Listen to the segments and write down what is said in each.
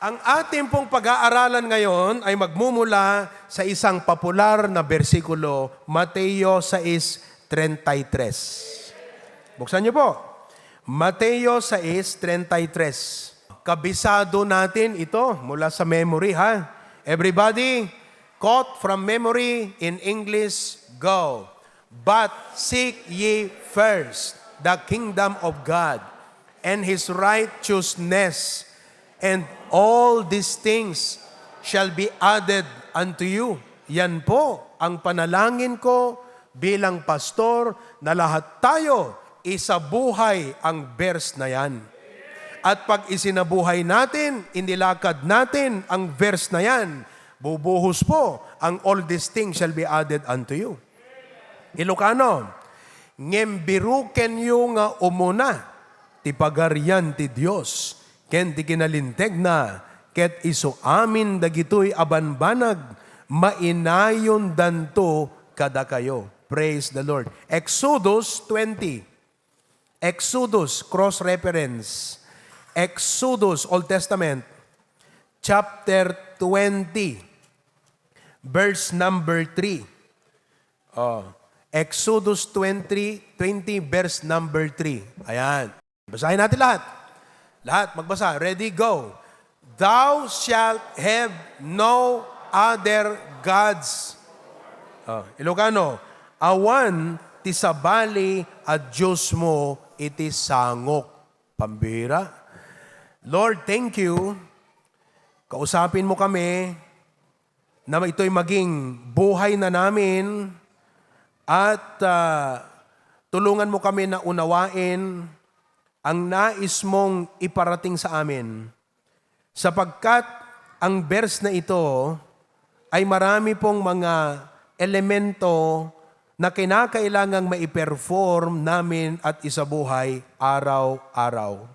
Ang ating pong pag-aaralan ngayon ay magmumula sa isang popular na bersikulo, Mateo 6:33. Buksan niyo po. Mateo 6:33. Kabisado natin ito mula sa memory, ha? Everybody, quote from memory in English, go. But seek ye first the kingdom of God and His righteousness, and all these things shall be added unto you. Yan po ang panalangin ko bilang pastor na lahat tayo isabuhay ang verse na yan. At pag isinabuhay natin, inilakad natin ang verse na yan, bubuhos po ang all these things shall be added unto you. Ilocano, ngem biruken yu nga umuna, ti pagaryan ti Diyos, ken ti kinalinteg na, ket iso amin dagitoy abanbanag, mainayon danto kada kayo. Praise the Lord. Exodus 20. Exodus, cross-reference. Exodus, Old Testament, chapter 20, verse number 3. Exodus 20, verse number 3. Ayan. Basahin natin lahat. Lahat, magbasa. Ready, go. Thou shalt have no other gods. Ilocano, awan ti sabali at Diyos mo iti sangok. Pambira. Lord, thank you. Kausapin mo kami na ito'y maging buhay na namin at tulungan mo kami na unawain ang nais mong iparating sa amin. Sapagkat ang verse na ito ay marami pong mga elemento na kinakailangang maiperform namin at isabuhay araw-araw.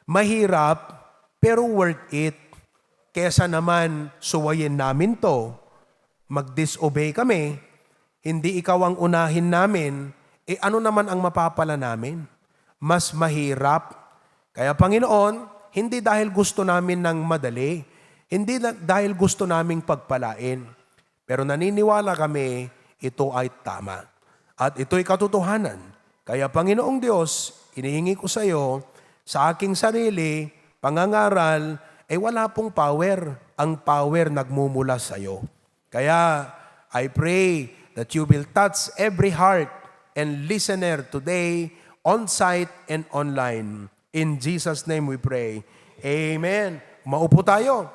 Mahirap, pero worth it. Kesa naman suwayin namin to, mag-disobey kami, hindi ikaw ang unahin namin, ano naman ang mapapala namin? Mas mahirap. Kaya Panginoon, hindi dahil gusto namin ng madali, hindi dahil gusto naming pagpalain, pero naniniwala kami, ito ay tama. At ito'y katotohanan. Kaya Panginoong Diyos, inihingi ko sa iyo, sa aking sarili, pangangaral, ay wala pong power. Ang power nagmumula sa iyo. Kaya, I pray that you will touch every heart and listener today, on-site and online. In Jesus' name we pray. Amen. Maupo tayo.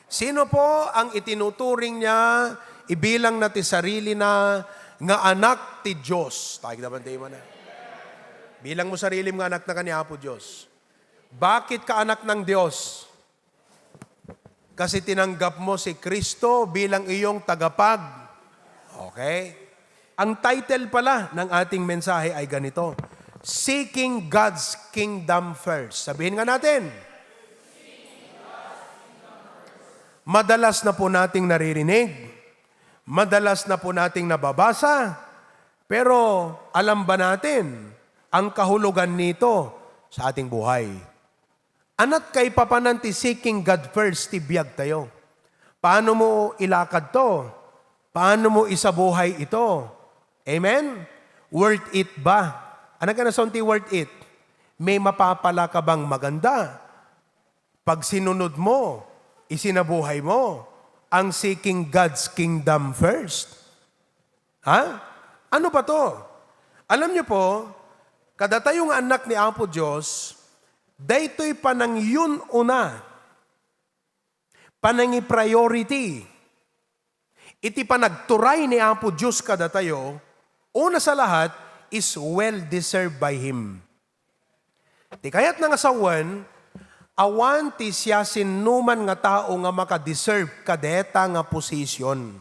Sino po ang itinuturing niya, ibilang natin sarili na nga anak ti Diyos? Tayo naman tayo na. Bilang mo sarili mga anak na kanya po Diyos. Bakit ka anak ng Diyos? Kasi tinanggap mo si Kristo bilang iyong tagapag. Okay? Ang title pala ng ating mensahe ay ganito, Seeking God's Kingdom First. Sabihin nga natin. Madalas na po nating naririnig. Madalas na po nating nababasa. Pero alam ba natin ang kahulugan nito sa ating buhay? Anat kay papananti seeking God first, tibiyag tayo. Paano mo ilakad to? Paano mo isabuhay ito? Amen? Worth it ba? Ano ka na sonti worth it? May mapapala ka bang maganda? Pag sinunod mo, isinabuhay mo, ang seeking God's kingdom first. Ha? Ano ba to? Alam niyo po, kada tayong anak ni Apo Diyos, daytoy panang yun una, panangi priority. Iti panagturay ni Apo Diyos kada tayo, una sa lahat, is well-deserved by Him. Di kaya't nga sawan, awan ti siya sinuman nga tao nga makadeserve kadeta nga posisyon.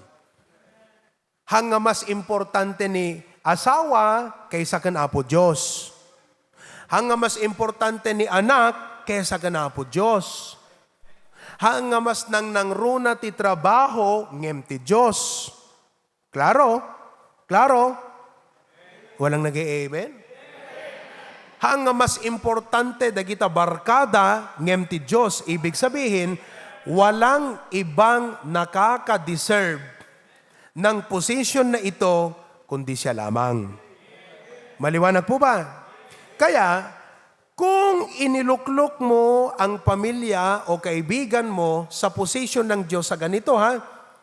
Hanga mas importante ni asawa kaysa kan Apo Diyos. Hanga mas importante ni anak kaysa kan Apo Diyos. Hanga mas nangruna ti trabaho ngem ti Diyos. Klaro? Klaro? Walang nag-i-amen? hang mas importante dagita barkada ngem ti Dios, ibig sabihin walang ibang nakaka-deserve ng position na ito kundi siya lamang. Maliwanag po ba? Kaya, kung iniluklok mo ang pamilya o kaibigan mo sa posisyon ng Diyos sa ganito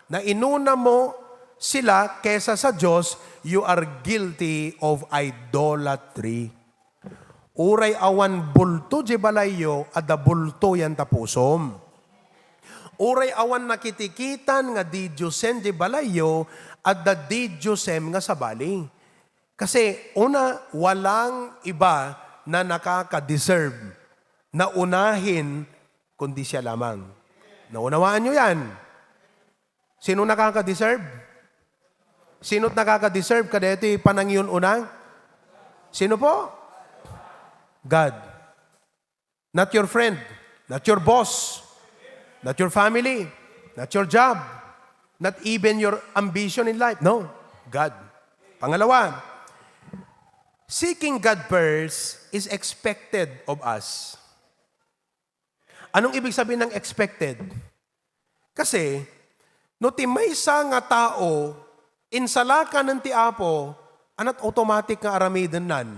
na inuna mo sila kesa sa Diyos, you are guilty of idolatry. Uray awan bulto di balayo, ada bulto yan tapusom. Uray awan nakitikitan nga di Diyosen di balayo, ada di Diyosem nga sabali. Kasi una, walang iba na nakaka-deserve na unahin kundi siya lamang. Naunawaan nyo yan. Sino nakaka-deserve? Sino't nakaka-deserve kada ito panangyon una? Sino po? God. Not your friend, not your boss, not your family, not your job, not even your ambition in life. No, God. Pangalawa, seeking God first is expected of us. Anong ibig sabihin ng expected? Kasi, no ti maysa nga tao, insalaka ng ti Apo, anat automatic nga aramiden nan.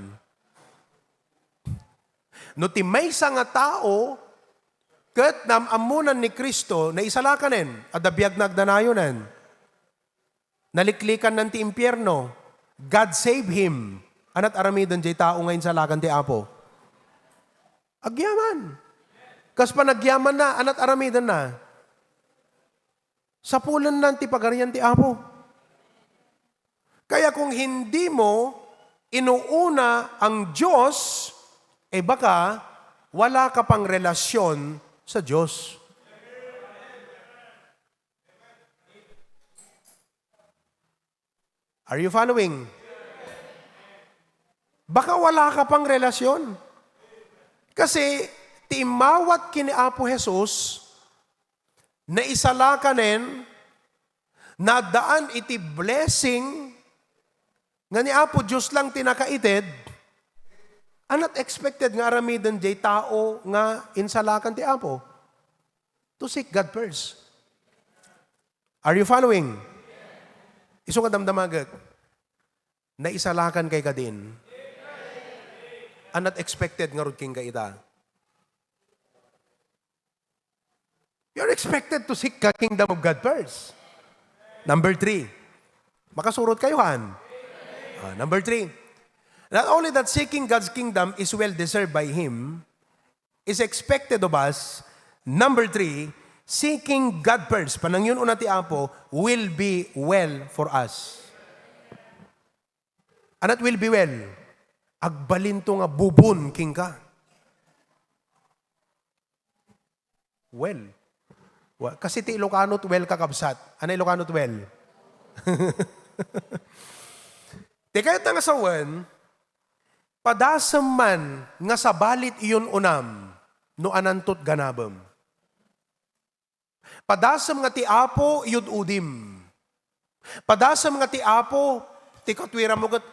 No ti maysa nga tao, ket namamunan ni Kristo, na isalakanen, adabiyag nagdanayonan, naliklikan ng ti impyerno, God save him. Anat aramidon jay tao ngayon sa lakan ti Apo. Agyaman. Kas pa nagyaman na, anat aramidon na. Sa pulan ng ti pagarian ti Apo. Kaya kung hindi mo inuuna ang Diyos, baka wala ka pang relasyon sa Diyos. Are you following? Baka wala ka pang relasyon. Kasi, timawat kini Apo Jesus, na isalakanen, na daan iti blessing, nga ni Apo Diyos lang tinakaited, anat expected nga aramidon jay tao nga insalakan ti Apo. To seek God first. Are you following? Iso ka damdamagag, na isalakan kay ka din, anat expected nga rod king ka ita. You're expected to seek the kingdom of God first. Number 3. Makasurot kayo, Han. Number 3. Not only that seeking God's kingdom is well deserved by Him, is expected of us. Number 3, seeking God first, panangyon una ti Apo, will be well for us. Anat will be well? Agbalin to nga bubun king ka. Well. Kasi ti Ilocano well kakabsat. Ano Ilocano well? Ti kayo nga sawan, padasam man nga sabalit iyon unam, no anantot ganabam. Padasam nga ti Apo, iyud udim. Padasam nga ti Apo, ti katwira mo gat,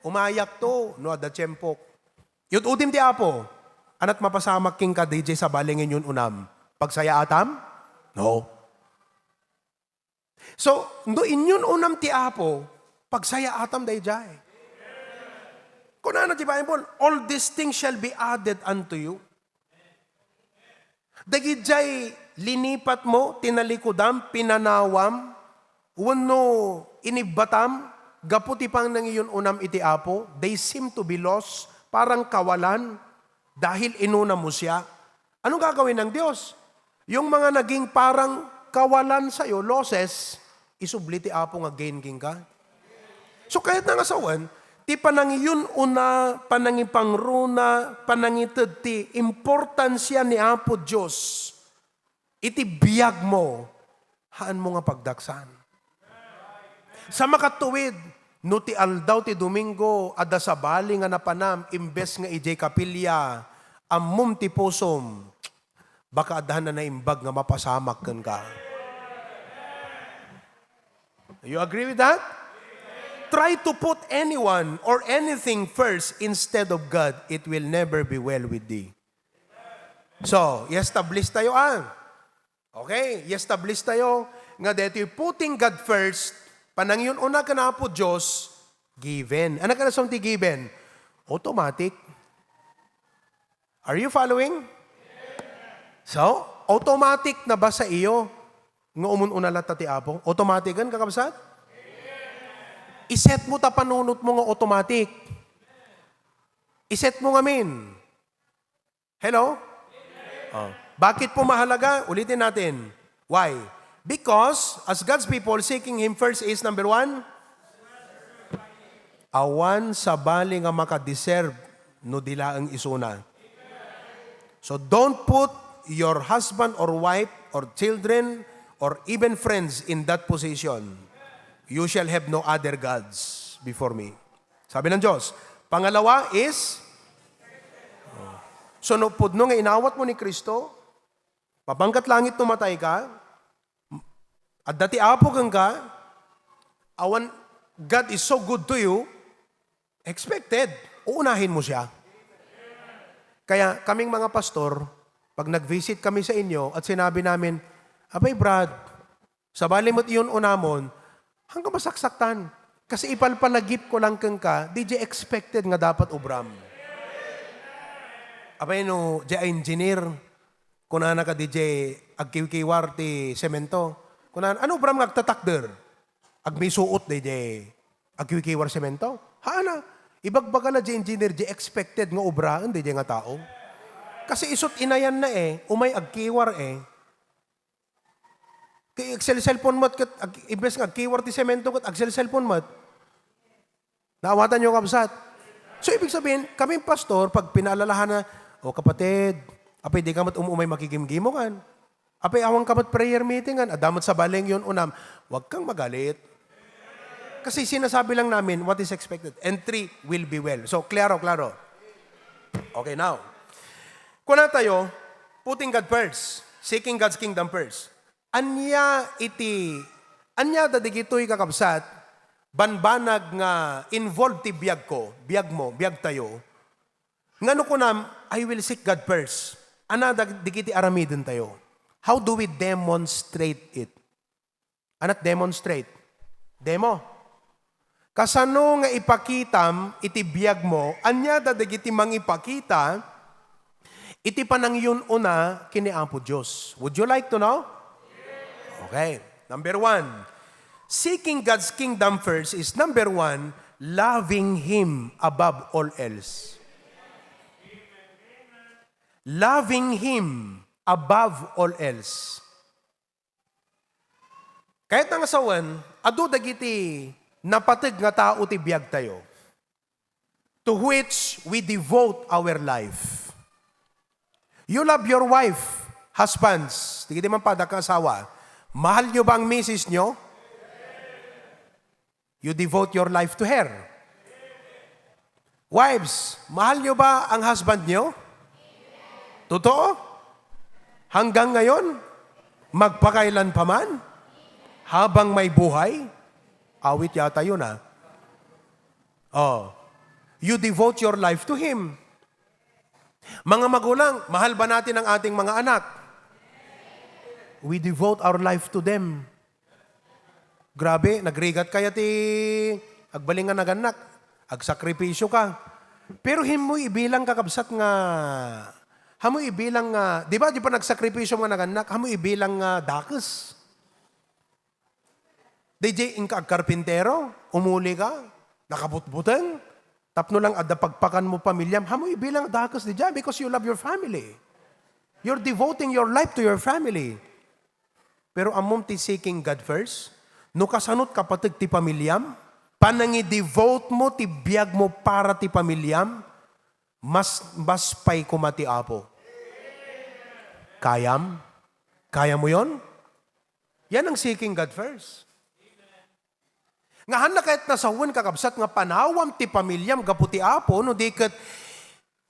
umayak to, no ada tiyempok. Iyud udim ti Apo, anat mapasamak king ka DJ sa balingin yun unam. Pagsaya atam? No. So, no inyun unam ti Apo, pagsaya atam dayjay. Kung ano ti Bible, all these things shall be added unto you. Dagidjay, linipat mo, tinalikodam, pinanawam, wano inibatam, gaputi pang nang iyon unam iti Apo, they seem to be lost, parang kawalan, dahil inuna mo siya. Anong gagawin ng Diyos? Yung mga naging parang kawalan sa'yo, losses, isubli ti Apo nga gain king ka. So kahit na nga sawan, ti panangiyun una, panangipangruna, panangited ti importansya ni Apo Diyos, iti biyag mo, haan mo nga pagdaksan. Sa makatuwid, no ti aldaw ti Domingo, ada sa bali nga napanam, imbes nga ijay kapilya, amum ti posom, baka adahan na naimbag nga mapasamak kan ka. You agree with that? try to put anyone or anything first instead of God, it will never be well with thee. So, i-establish tayo Okay, i-establish tayo nga dito putting God first, panang yun una ka na po Diyos, given. Ano ka na something given? Automatic. Are you following? So, automatic na ba sa iyo nga umun-una lata ti Apo? Automatic kan kakabsat? Iset mo ta panunot mo nga automatic. Iset mo nga min. Hello? Oh. Bakit po mahalaga? Ulitin natin. Why? Because, as God's people, seeking Him first is number one, awan sa bali nga makadeserve no dila ang isuna. So don't put your husband or wife or children or even friends in that position. You shall have no other gods before me. Sabi ng Diyos. Pangalawa is, so no pudno nga inawat mo ni Kristo, papangkat langit tumatay ka, at dati apo kang ka, awan, God is so good to you, expected, uunahin mo siya. Kaya kaming mga pastor, pag nag-visit kami sa inyo at sinabi namin, abay Brad, sa balimot iyon unamon, hanggang masaksaktan. Kasi ipalpalagip ko lang kang ka, DJ expected nga dapat ubram. Abay no, di engineer, kunana ka DJ agkiwkiwar ti semento. Kunana, ano ubram nga agtatakder? Agmisuot DJ agkiwkiwar semento? Haana, ibagbaga na di engineer, di expected nga ubraan DJ nga tao. Kasi isot inayan na umay agkiwar Kay Excel cellphone mat kat ibes nga keyword ti semento kat Excel cellphone mat. Naawatan niyo kabsat. So ibig sabihin, kami pastor pag pinaalalahan na, kapatid, apay di ka mat umay makikimgimo kan. Apay awang ka mat prayer meeting kan, adamot sa baleng yon unam, wag kang magalit. Kasi sinasabi lang namin what is expected. And 3 will be well. So klaro. Okay now. Kuna tayo, putting God first, seeking God's kingdom first. Anya dadigitoy kakabsat, banbanag nga involved ti biyag ko, biyag tayo. Ngano ko nam, I will seek God first. Ana digiti aramidin tayo. How do we demonstrate it? Anat demonstrate? Demo. Kasano nga ipakitam iti biyag mo, anya dadigiti mangipakita, iti panang yun una kiniampo Diyos. Would you like to know? Okay. Number 1, seeking God's kingdom first is number 1, loving Him above all else. Loving Him above all else. Kahit ang asawan, adu dagiti napateg nga tao ti biyag tayo, to which we devote our life. You love your wife, husbands, digiti man pada ka asawa. Mahal nyo ba ang misis nyo? You devote your life to her. Wives, mahal nyo ba ang husband nyo? Totoo? Hanggang ngayon? Magpakailan pa man? Habang may buhay? Awit yata yun You devote your life to Him. Mga magulang, mahal ba natin ang ating mga anak? We devote our life to them. Grabe, nagrigat kaya ti agbalingan naganak, agsakripisyo ka. Pero himo ibilang kakabsat nga, hamo ibilang nga, di ba nagsakripisyo nga naganak, hamo ibilang nga dakes. DJ inka agkarpintero, umuli ka, nakabutbutan, tapno lang adda pagpakan mo pamilyam, hamo ibilang dakes DJ because you love your family. You're devoting your life to your family. Pero amom ti seeking God first, no kasanot kapatid ti pamilyam, panangi-devote mo ti biyag mo para ti pamilyam, mas pay kumati apo. Kayam? Kaya mo yon? Yan ang seeking God first. Ngahan na kahit nasawan kakabsat nga panawam ti pamilyam gaputi apo, no di kat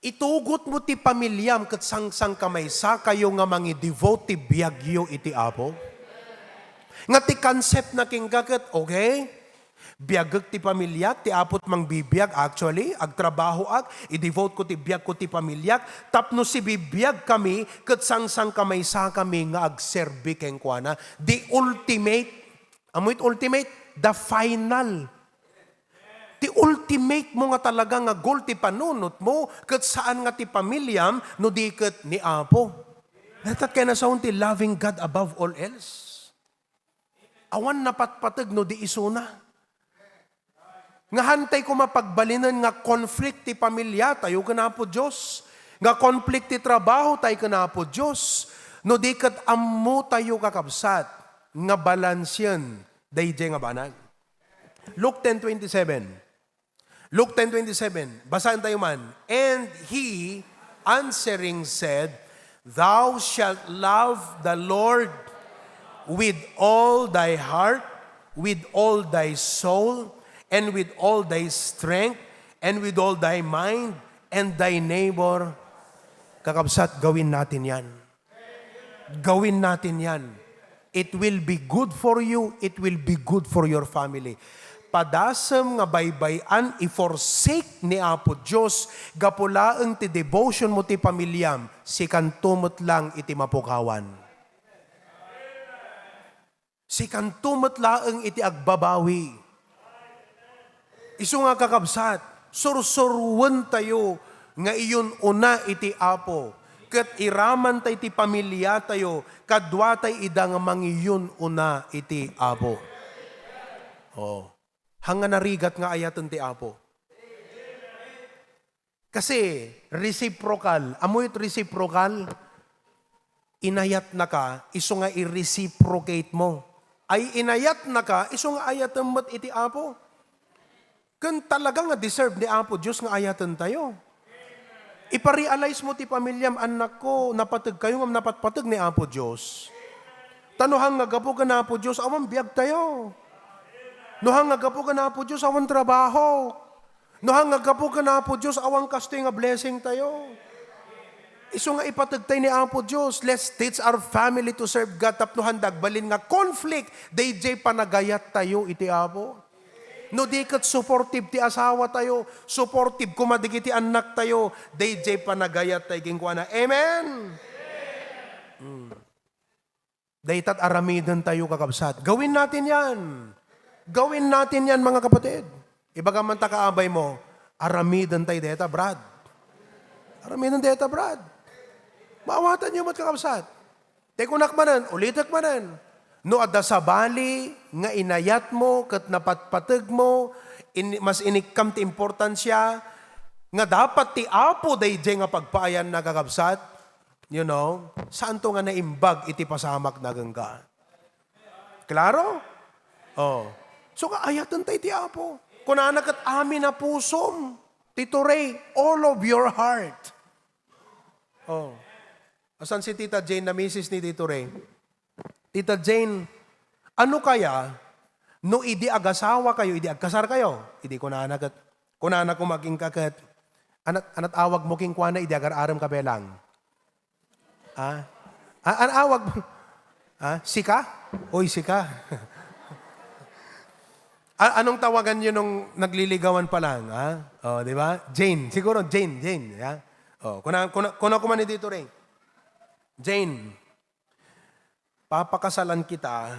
itugot mo ti pamilyam kat sang kamaysa kayo nga mangi-devote ti biyagyo iti apo. Nga ti concept na kinggakat, okay? Biyagag ti pamilyak, ti apot mang bibiyag. Actually, agtrabaho i-devote ko ti biyag ko ti pamilyak. Tapno si bibiyag kami, kat sang kamay sa kami nga agserbi keng kuana. The ultimate, amoy ultimate, the final. Ti ultimate mo nga talaga nga goal ti panunot mo, kat saan nga ti pamilyam, no di kat ni Apo. Natat kaya na ti loving God above all else. Awan napatpatag no di isuna. Nga hantay ko mapagbalinan nga conflict ti pamilya, tayo ka na po Diyos. Nga conflict ti trabaho, tayo ka na po Diyos. No di kat ammo tayo kakabsat, nga balance yan, dayjay nga banag. Luke 10:27. Luke 10:27, basahin tayo man. And he answering said, Thou shalt love the Lord with all thy heart, with all thy soul, and with all thy strength, and with all thy mind, and thy neighbor. Kakabsat, gawin natin yan. Gawin natin yan. It will be good for you, it will be good for your family. Padasam nga baybayan, i-forsake ni Apo Diyos, gapulaang ti devotion mo ti pamilyam, si kantumot lang iti mapukawan. Si kantumot lang iti agbabawi. Isu nga kakabsat, sursurwan tayo, nga iyon una iti Apo, kat iraman tay iti pamilya tayo, kadwa tay idang mangiyon una iti Apo. Oh. Hanga narigat nga ayatan ti Apo. Kasi reciprocal, amoy't reciprocal, inayat na ka, iso nga i-reciprocate mo. Ay inayat na ka, iso nga ayatan mo't iti Apo. Kan talaga nga deserve ni Apo Diyos nga ayatan tayo. Iparealize mo ti pamilyam, anak ko, napatag kayo nga napatpatag ni Apo Diyos. Tanuhang nga gapo ka na Apo Diyos, awang biyag tayo. Nohang nga gapo ka na po Diyos, awang trabaho. Nohang nga gapo ka na po Diyos, awang kastoy nga blessing tayo. Iso nga ipatagtay ni Apo Diyos, let's teach our family to serve God. Tapnohan dagbalin nga conflict, DJ panagayat tayo iti Apo. No di kat supportive ti asawa tayo, supportive kumadigiti anak tayo, DJ panagayat tayo gingkuana. Amen? Daytat aramidan tayo kakabsat. Gawin natin yan. Gawin natin yan, mga kapatid. Ibaga man takaabay mo, aramidan tayo deta, Brad. Aramidan deta, Brad. Maawatan niyo mat kakabsat. Tekunak manan, ulitak manan. No adda sa bali, nga inayat mo, kat napatpatag mo, mas inikam ti importansya, nga dapat ti Apo dayjay nga pagpaayan na kakabsat, you know, saan to nga naimbag iti pasamak na gangga. Klaro? Oh. So kaayatan tayo ti Apo. Kung anakat amin na pusom, Tito Ray, all of your heart. Oh. Asan si Tita Jane na misis ni Tito Ray? Tita Jane, ano kaya, no idi agasawa kayo, idi agkasar kayo, idi ko na anakat, kung anak ko maging kakat, anat awag mo king kuana, idi agar-aram ka belang. An awag mo? Sika? Oy, sika. Anong tawagan nyo nung nagliligawan pa lang? Oh, di ba? Jane. Siguro Jane. Yeah? Oh, kuna man ni Tito Ray. Jane, papakasalan kita,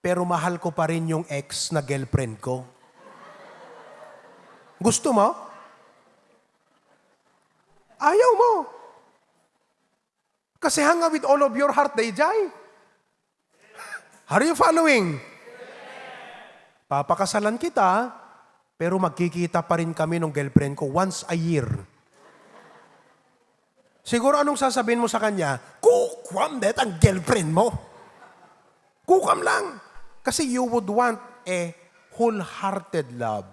pero mahal ko pa rin yung ex na girlfriend ko. Gusto mo? Ayaw mo. Kasi hanga with all of your heart, Dayjay. Are you following? Papakasalan kita, pero magkikita pa rin kami ng girlfriend ko once a year. Siguro anong sasabihin mo sa kanya? Kukwam det ang girlfriend mo. Kukam lang. Kasi you would want a wholehearted love.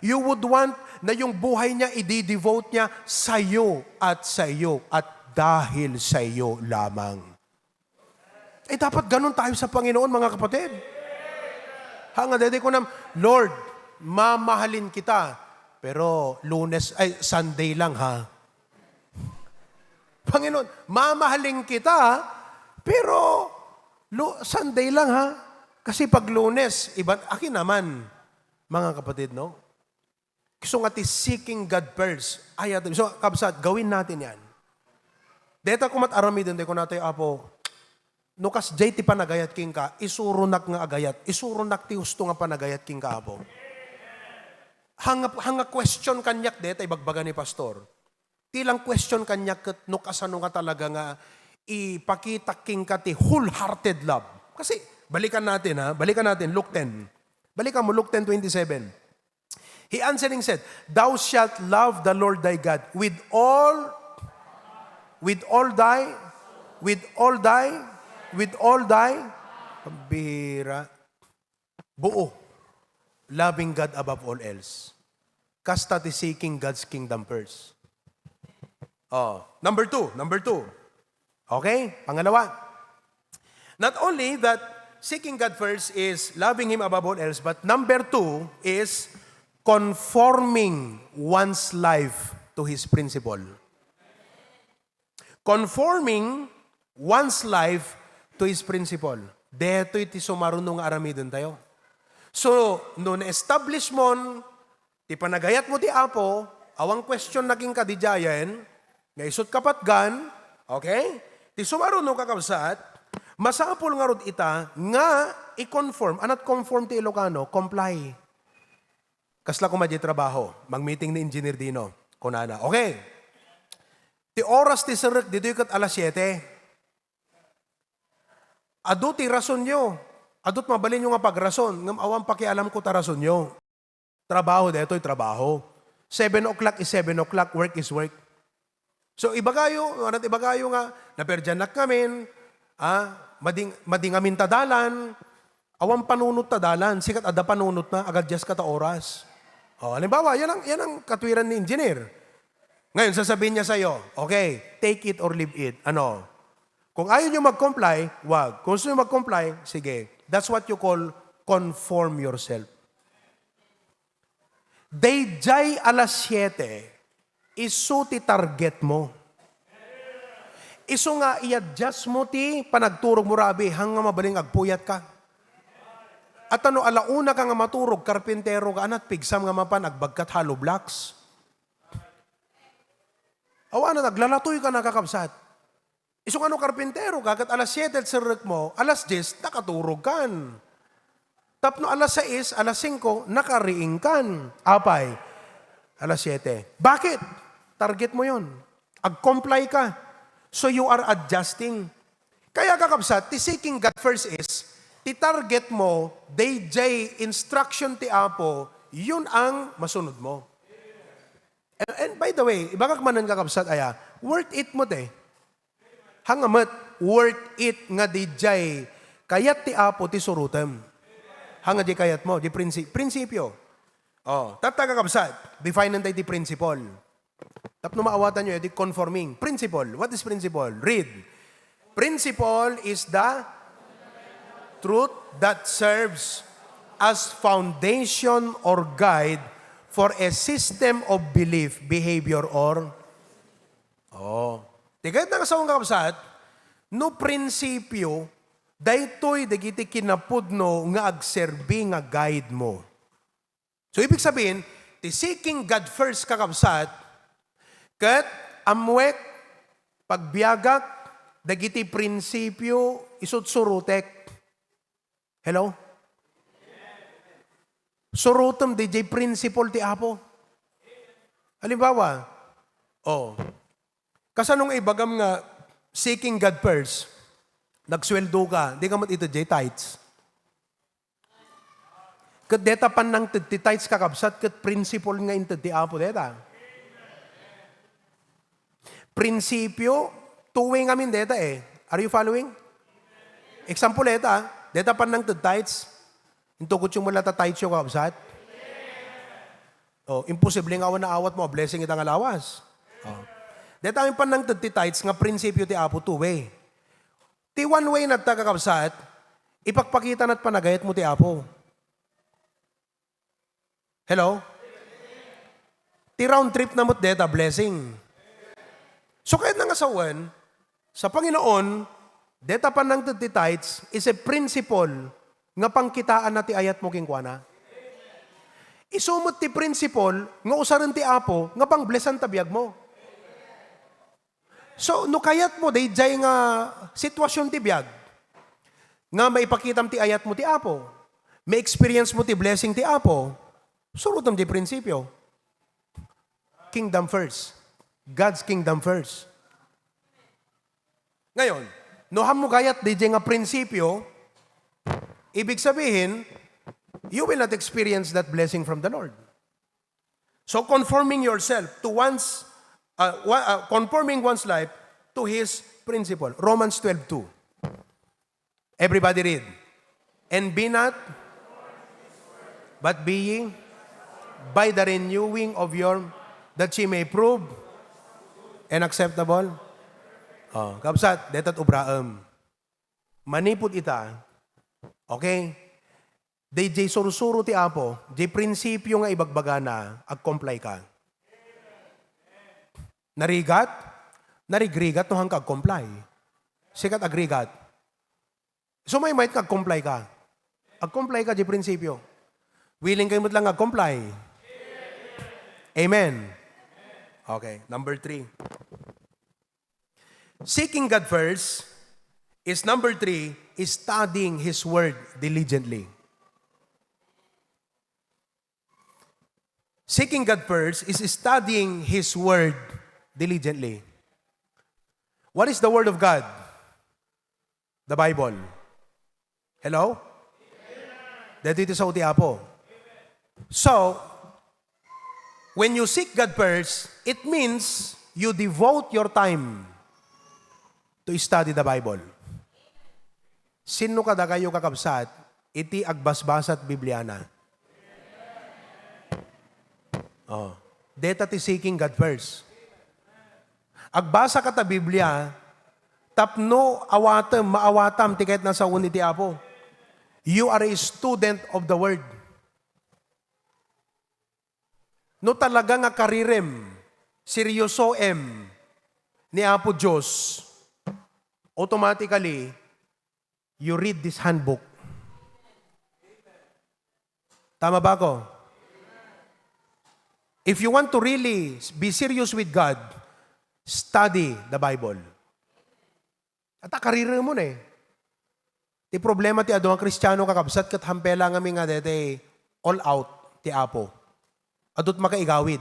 You would want na yung buhay niya, i-devote niya sa iyo at dahil sa iyo lamang. Dapat ganun tayo sa Panginoon, mga kapatid. Hanga dede ko na, Lord, mamahalin kita, pero Sunday lang ha. Panginoon, mamahalin kita, pero Sunday lang ha. Kasi pag Lunes, akin naman, mga kapatid, no? So nga seeking God first. So, kabsat, gawin natin yan. Deta kumat aramidin, ko natin, Apo, nukas jay ti panagayat king ka, isurunak nga agayat, isurunak ti husto nga panagayat king ka, Apo. Hanga question kanyak deta, ibagbaga ni Pastor. Tilang question kanyak kat nukas ano nga talaga nga, ipakita king ka ti wholehearted love. Kasi, balikan natin, Luke 10. Balikan mo, Luke 10:27. He answering said, Thou shalt love the Lord thy God with all thy, pambihira, buo, loving God above all else. Kasta ti seeking God's kingdom first. Number two. Okay? Pangalawa. Not only that seeking God first is loving Him above all else, but number 2 is conforming one's life to His principle. Conforming one's life to His principle. Deto iti sumarunong aramidon tayo. So, no na-establish mo, ti panagayat mo ti Apo, awang question naging kadijayan, nga isot kapatgan, okay? Ti sumarunong kakabsat, masapul nga rod ita, nga i-conform, anat conform ti Ilocano, comply. Kasla kumadya trabaho, mag-meeting ni Engineer Dino, kunana. Okay. Ti oras ti sirik, dito yung alas 7. Adot ti rason nyo. Adot mabalin nyo nga pagrason. Ngam awang pakialam ko ta rason nyo. Trabaho, dito yung trabaho. 7 o'clock is 7 o'clock, work is work. So ibagayo nga, naperjanak kamin, mading amin tadalan, awang panunot tadalan, sikat ada panunot na, agad just kata oras. Halimbawa, yan ang katwiran ni engineer. Ngayon, sasabihin niya sa'yo, okay, take it or leave it. Ano? Kung ayaw nyo mag-comply, wag. Kung gusto nyo mag-comply, sige. That's what you call conform yourself. Dayjay alas 7, isu ti target mo. Isu nga i-adjust mo ti panagturog mo rabi hanggang mabaling agpuyat ka. At alauna ka nga maturog, karpintero ka, anat pigsam nga mapan, agbagkat hollow blocks. Awa na, naglalatoy ka nakakabsat. Isong karpintero ka, kat alas 7 at sirik mo, alas 10, nakaturog kan. Tapno alas 6, alas 5, nakariing kan. Apay, alas 7. Bakit? Target mo yon. Ag-comply ka. So you are adjusting. Kaya kakabsat, ti seeking God first is, ti target mo, DJ instruction ti Apo, yun ang masunod mo. And by the way, ibagak manan kakabsat aya, worth it mo te. Hangamat, worth it nga DJ, kayat ti Apo ti surutem. Hanga di kayat mo, di prinsipyo. Tapta kakabsat, define natin ti principle. Tapno maawatan nyo, di conforming. Principle, what is principle? Read. Principle is the truth that serves as foundation or guide for a system of belief, behavior, or tigad na kasawang kakabsat, no prinsipyo, daytoy dagiti kinapudno nga agserbi nga guide mo. So, ibig sabihin, ti seeking God first kakabsat, kat amwek, pagbiagak, dagiti prinsipyo, isutsurutek. Hello? Surutem DJ principle ti Apo. Halimbawa, kasanong ibagam nga seeking God first, nagsweldo ka, di ka mat ito jay tithes. Kat deta pan nang ti tithes kakabsat, kat principle nga ito ti Apo deta. Prinsipyo, tuwing amin deta Are you following? Example deta pan nang ti tithes, intukot yung mula ta tithes yung kakabsat. Imposible nga awan na awat mo, blessing itang alawas. Deta amin pan nang ti tithes, nga prinsipyo ti Apo two-way. Ti one way na kakabsat, ipagpakita na't panagayat mo ti Apo. Hello? Ti round trip na mo't deta, blessing. So kahit nangasawan, sa Panginoon, deta pan nang ti tithes is a principle nga pangkitaan na ti ayat mo kingkwana. Isumot ti principle, nga usaran ti Apo, nga pang blessan tabiyag mo. So, no kayat mo, dayjay nga sitwasyon ti biyag, nga maipakitam ti ayat mo ti Apo, may experience mo ti blessing ti Apo, surutam ti prinsipyo. Kingdom first. God's kingdom first. Ngayon, no mo kayat dayjay nga prinsipyo, ibig sabihin, you will not experience that blessing from the Lord. So conforming yourself to conforming one's life to His principle. Romans 12:2. Everybody read. And be not, but be ye by the renewing of your, that ye may prove and acceptable. Kapsat, detat ubraam. Manipot ita. Okay? Day suru-suru ti Apo, di prinsipyo nga ibagbaga na, ag-comply ka. Narigat? Narigrigat no hang kag-comply. Sikat agrigat. So may might kag-comply ka. Ag-comply ka di prinsipyo. Willing kayo mo lang ag-comply. Amen. Okay, number 3. Seeking God first is number 3, is studying His Word diligently. Seeking God first is studying His Word diligently. What is the Word of God? The Bible. Hello? Dito ito sa uti Apo. So, when you seek God first, it means you devote your time to study the Bible. Sino kada kayo kakabsat, iti agbasbasat Bibliana. Deta ti seeking God first. Agbasa ka ta Biblia, tapno maawatam, ti kahit nasa uni ti Apo. You are a student of the Word. No talaga nga karirem, seryosoem ni Apo Diyos, automatically, you read this handbook. Tama ba ako? If you want to really be serious with God, study the Bible. At karira mo na eh. Ti problema ti ado ang Kristiyano kakabsat kat hampela nga nga dete all out ti Apo. Adot makaigawid.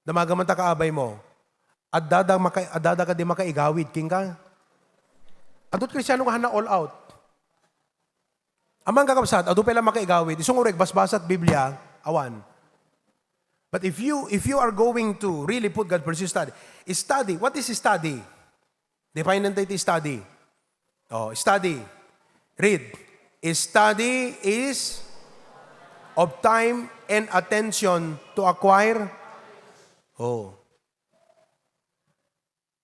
Damagaman ta kaabay mo. Adada ka di makaigawid. King ka? Adot Kristiyano ka na all out. Amang kakabsat, ado pala makaigawid. Isong urek, basbasat Biblia, awan. But if you are going to really put God first, study. What is study? Define natin ito study. Study. Read. Study is of time and attention to acquire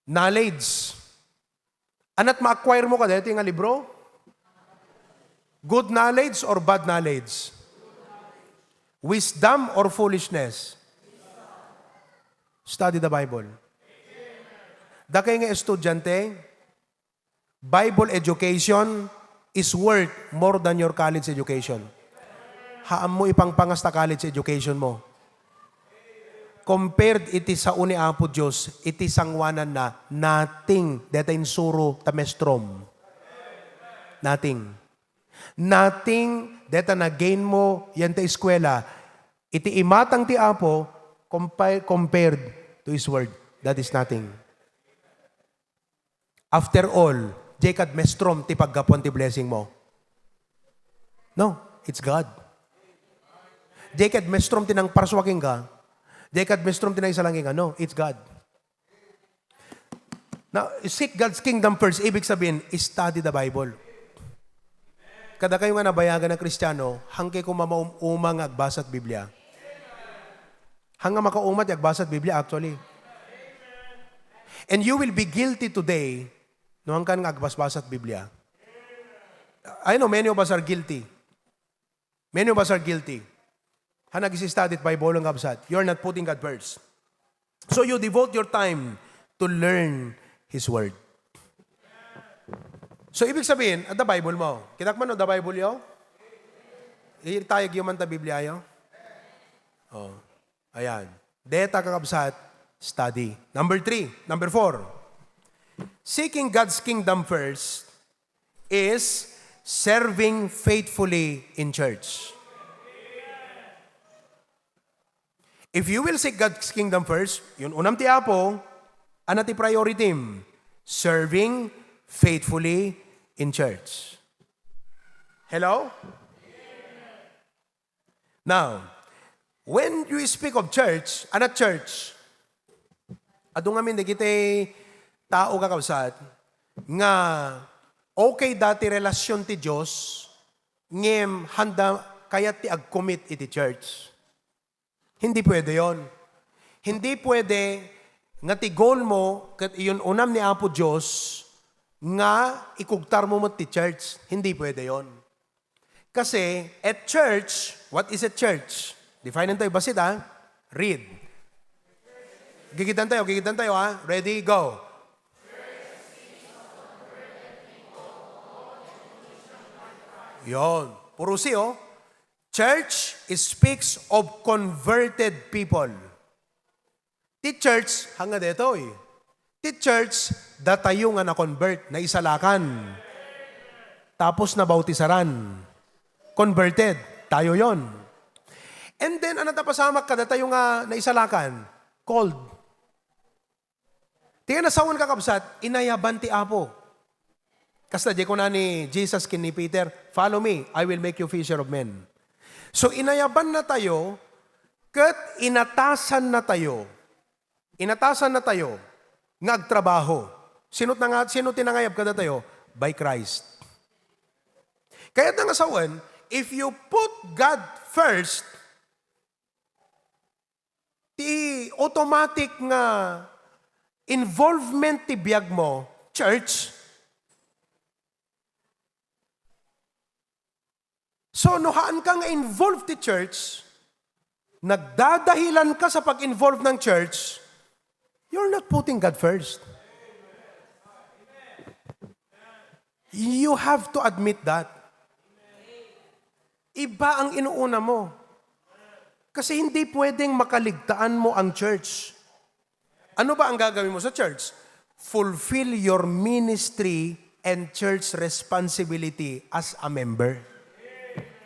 knowledge. Anat ma-acquire mo ka dito nga libro? Good knowledge or bad knowledge? Wisdom or foolishness? Study the Bible. Dakay nga estudyante, Bible education is worth more than your college education. Haam mo ipangpangas ta college education mo. Compared iti sa uni Apo Diyos, iti sangwanan na nothing deta insuro tamestrom. Nothing. Nothing deta na gain mo yan ta eskwela. Iti imatang ti Apo compared to His Word. That is nothing. After all, Jacob mestrom ti paggapuan ti blessing mo. No, it's God. Jacob mestrom ti nang parswaking ka. Jacob mestrom ti nang isalangin ka. No, it's God. Now, seek God's kingdom first. Ibig sabihin, study the Bible. Kada kayo nga nabayagan ng Kristiyano, hangke ko mamaumang agbasat Biblia. Hanga makaumat agbasat Biblia actually. And you will be guilty today no hangkan nga agbasbasat Biblia. I know many of us are guilty. Many of us are guilty. Hanag isi-study Bible ang absat. You're not putting God first. So you devote your time to learn His Word. So, ibig sabihin, at the Bible mo. Kinak man o the Bible yo? Tayo yung manta Biblia yo? Oh, ayan. Deta kakabsat, study. Number 4. Seeking God's kingdom first is serving faithfully in church. If you will seek God's kingdom first, yun unam ti apo, anati priority him, serving faithfully in church. Hello? Now, when you speak of church, anat church, adong amin di kita tao kakabsat, nga okay dati relasyon ti Diyos, ngem handa kayat ti ag-commit iti church. Hindi pwede yon. Hindi pwede nga ti goal mo, kat iyon unam ni Apo Diyos, nga ikugtar mo ti church. Hindi pwede yon. Kasi at church, what is a church? Define tayo, basit ha? Read. Gigitan tayo ha? Ready, go. Yon. Puro si oh. Church speaks of converted people. Ti church, hanga dito eh. Ti church, datayo nga na-convert, na isalakan. Tapos na bautisaran. Converted. Tayo yon. And then, ano tapasamak ka, datayo nga na isalakan? Called. Tiyan na sawan kakabsat, inayaban ti Apo. Kasta, di ko na ni Jesus kin ni Peter, follow me, I will make you fisher of men. So, inayaban na tayo, kat inatasan na tayo, nga agtrabaho. Sino tinangayab ka na tayo? By Christ. Kaya nga sawan, if you put God first, ti automatic nga involvement ti biyag mo, church. So, nohaan ka nga involved ti church, nagdadahilan ka sa pag-involve ng church, you're not putting God first. You have to admit that. Iba ang inuuna mo. Kasi hindi pwedeng makaligtaan mo ang church. Ano ba ang gagawin mo sa church? Fulfill your ministry and church responsibility as a member.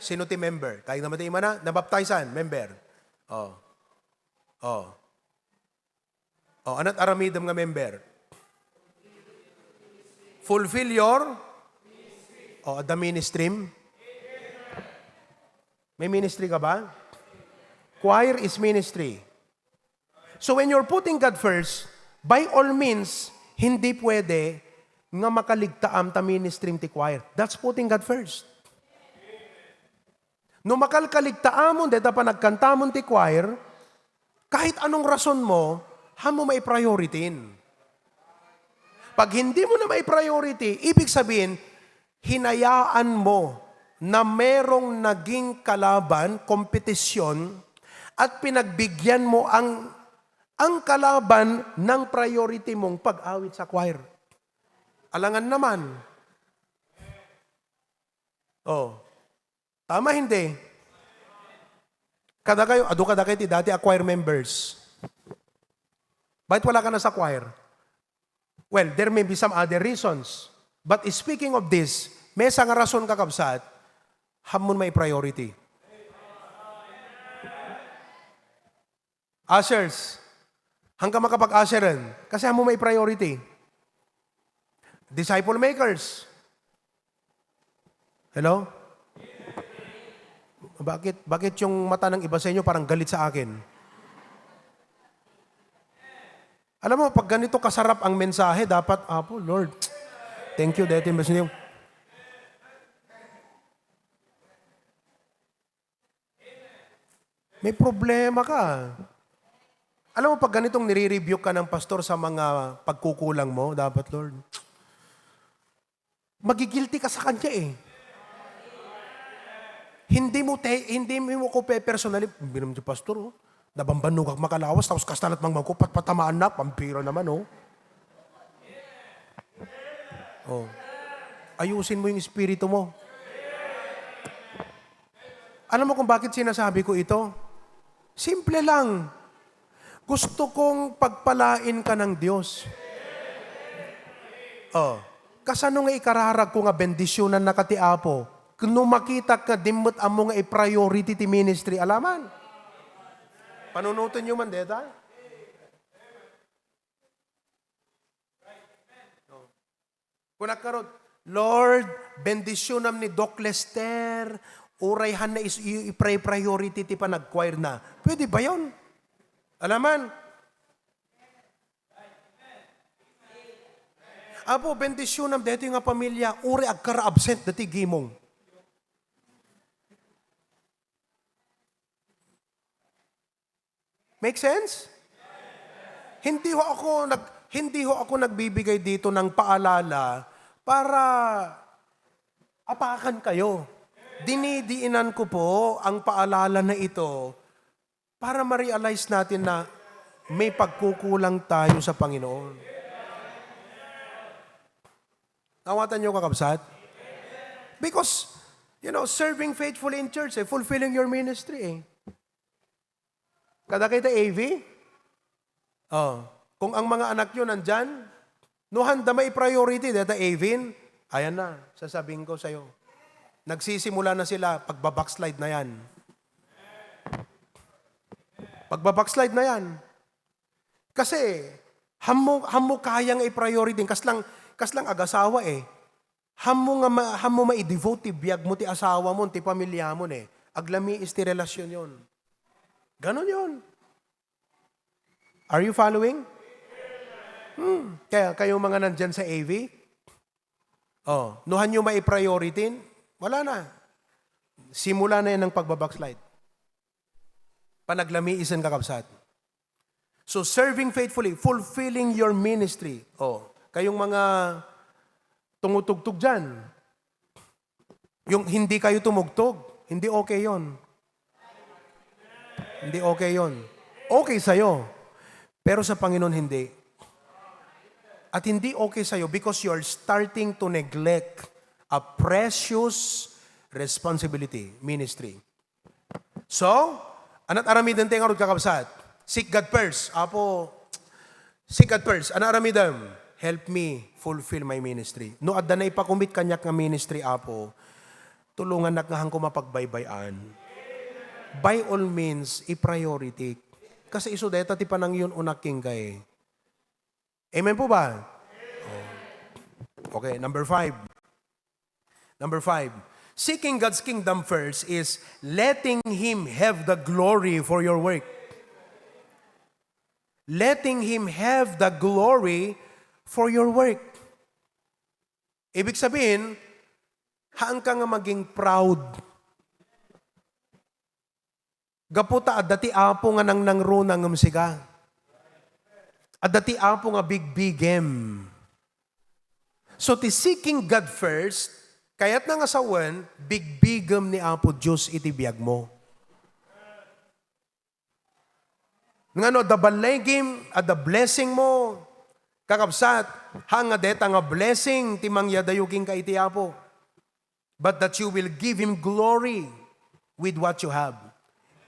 Sino ti member? Tayo naman tayo na, nabaptizan, member. Anat aramidam nga member? Fulfill your the ministry. May ministry ka ba? Choir is ministry. So when you're putting God first, by all means, hindi pwede nga makaligtaam ta ministry ti choir. That's putting God first. No makalkaligtaamon, deta pa nagkantamon ti choir, kahit anong rason mo, hamo may priority. Pag hindi mo na may priority, ibig sabihin, hinayaan mo na merong naging kalaban, kompetisyon, at pinagbigyan mo ang kalaban ng priority mong pag-awit sa choir. Alangan naman. Tama hindi? Kada kayo ti dati a choir members. Bakit wala ka na sa choir? Well, there may be some other reasons. But speaking of this, may isang rason kakabsat, hamon may priority. Ushers, hanggang makapag-usheran, kasi hamon may priority. Disciple makers. Hello? Bakit yung mata ng iba sa inyo parang galit sa akin? Alam mo, pag ganito kasarap ang mensahe, dapat, Apo, Lord, thank you, dahil yung may problema ka. Alam mo, pag ganitong nire-review ka ng pastor sa mga pagkukulang mo, dapat, Lord, magigilty ka sa kanya eh. Hindi mo ko personally, binom si pastor, nabambanugak makalawas, tapos kastanat magmagkupat, patamaan na, pampira naman, Ayusin mo yung espiritu mo. Alam mo kung bakit sinasabi ko ito? Simple lang. Gusto kong pagpalain ka ng Diyos. Kasano nga ikararag ko nga bendisyonan na katiapo? Kung makita ka, dimot amo nga i-priority ti ministry, alaman. Panunutin nyo man, deta? Kung nakarot, Lord, bendisyonan ni Doc Lester, urayhan na i-priority ti pa nag-choir na. Pwede ba yun? Alaman? Apo, bendisyonan dito yung pamilya, uri agkara-absent dati gimong. Make sense? Hindi ho ako nagbibigay dito ng paalala para apakan kayo. Dinidiinan ko po ang paalala na ito para ma-realize natin na may pagkukulang tayo sa Panginoon. Nawatan niyo kakabsat? Because, serving faithfully in church, fulfilling your ministry. Kada kita AV? Kung ang mga anak nyo nandyan, handa may priority, data AVin, ayan na, sasabihin ko sa'yo. Nagsisimula na sila, pagbabackslide na yan. Pagbabackslide na yan. Kasi, hamo kayang i-priority, kaslang agasawa Hamo ma-devote ti biyag mo ti asawa mo, ti pamilya mo Aglami is ti relasyon yon. Ganon yon. Are you following? Kaya kayong mga nandyan sa AV, nuhan nyo mai-priority, wala na. Simula na yan ng pagbabackslide. Panaglamiisan kakabsat. So, serving faithfully, fulfilling your ministry. Kayong mga tumutugtog dyan, yung hindi kayo tumugtog, hindi okay yon. Hindi okay yon. Okay sa'yo, pero sa Panginoon hindi. At hindi okay sa'yo because you're starting to neglect a precious responsibility, ministry. So, anat aramidan tayo nga kakabsat. Seek God first. Seek God first. Anat aramidam, help me fulfill my ministry. No, adda na ipakumit kanyak nga ministry, tulungan nakahang ko mapagbaybayan. By all means, i-priority. Kasi iso deta ti panang yun unaking kay. Amen po ba? Okay, number 5. Seeking God's kingdom first is letting Him have the glory for your work. Letting Him have the glory for your work. Ibig sabihin, haan ka nga maging proud. Gaputa, adati apo nga nang nangrunang ngumsiga. Adati apo nga big-bigem. So, ti seeking God first, kaya't nga asawan, big-bigem ni Apo Diyos itibiyag mo. Nga the balegim at the blessing mo, kakabsat, hanga deta nga blessing, timang yadayuking ka iti Apo. But that you will give Him glory with what you have.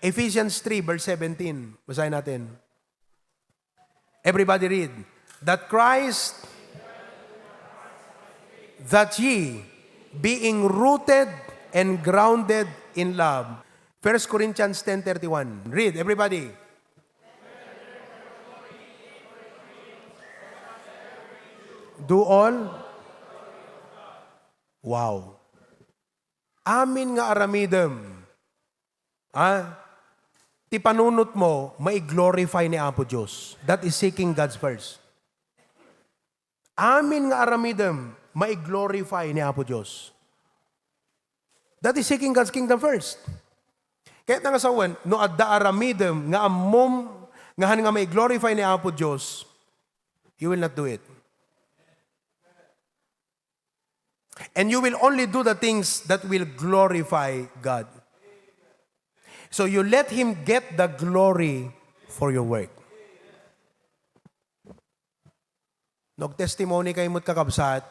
Ephesians 3, verse 17. Basahin natin. Everybody read. That Christ, that ye, being rooted and grounded in love. 1 Corinthians 10:31. Read, everybody. Do all? Wow. Amin nga aramidem. Ti panunot mo, mai-glorify ni Apo Diyos. That is seeking God's first. Amin nga aramidem, mai-glorify ni Apo Diyos. That is seeking God's kingdom first. Kaya nga sawan, no adda aramidem, nga amom, nga mai-glorify ni Apo Diyos, you will not do it. And you will only do the things that will glorify God. So you let Him get the glory for your work. Nag-testimony kayo mo't kakabsat,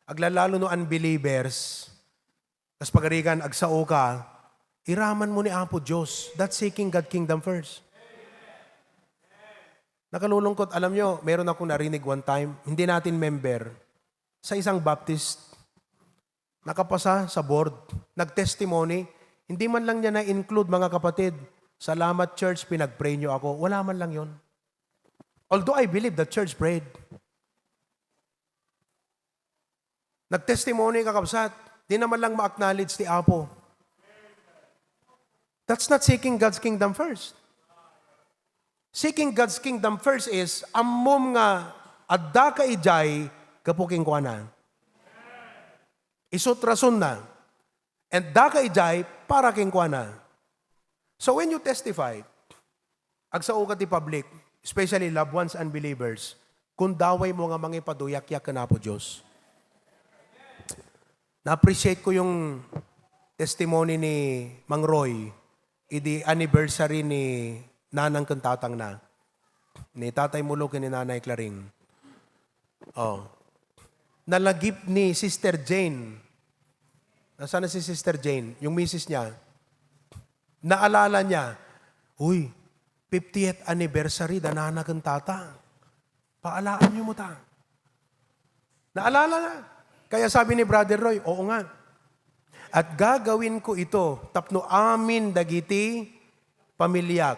aglalalo no unbelievers, tas pagarikan, agsao ka, iraman mo ni Apo Diyos. That's seeking God kingdom first. Nakalulungkot, alam nyo, meron akong narinig one time, hindi natin member, sa isang Baptist, nakapasa sa board, nag-testimony, hindi man lang niya na-include mga kapatid, salamat church, pinag-pray nyo ako. Wala man lang yon. Although I believe the church prayed. Nag-testimony kakabsat, di naman lang ma-acknowledge ti Apo. That's not seeking God's kingdom first. Seeking God's kingdom first is, amom nga, adda ka ijay, kapuking kwa na. Isot rason na. And da ka ijay, para king kwa na. So when you testify, agsao ka ti public, especially loved ones and believers, kung daway mo nga mga ipaduyak-yak ka na po Diyos. Na-appreciate ko yung testimony ni Mang Roy, idi anniversary ni Nanang Kantatang na, ni Tatay Mulukin ni Nanay Claring. Oh. Nalagip ni Sister Jane. Nasaan na si Sister Jane? Yung misis niya. Naalala niya, uy, 50th anniversary, Nanang Kantata. Paalaan niyo mo ta. Naalala na. Kaya sabi ni Brother Roy, oo nga. At gagawin ko ito, tapno amin dagiti pamilyak,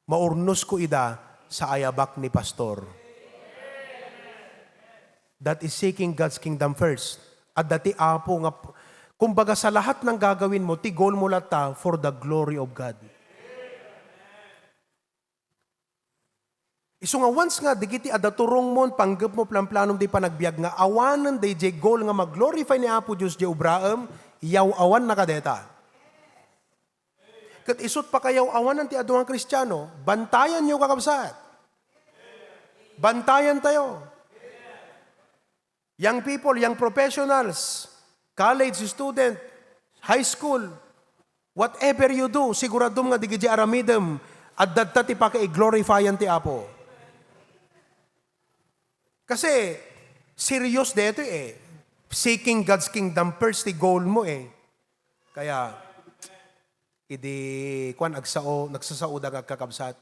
maurnos ko ida sa ayabak ni Pastor. That is seeking God's kingdom first. At dati Apo nga, kumbaga sa lahat ng gagawin mo, tigol mo lata for the glory of God. Iso nga once nga, digiti adaturong mo, panggap mo planong di panagbiag nga, awanan day jay goal nga mag-glorify ni Apo Diyos di ubraam, yaw awan na kadeta. Kat isot pa kayaw awan ng ti aduang Kristiyano, bantayan niyo kakabsat. Bantayan tayo. Young people, young professionals, college student, high school, whatever you do, siguradum nga digiti aramidem, at dadtati pa kay glorifyan ti Apo. Kasi, serious dito eh. Seeking God's kingdom first, the goal mo eh. Kaya, kwan agsao, nagsasao da kakabsat.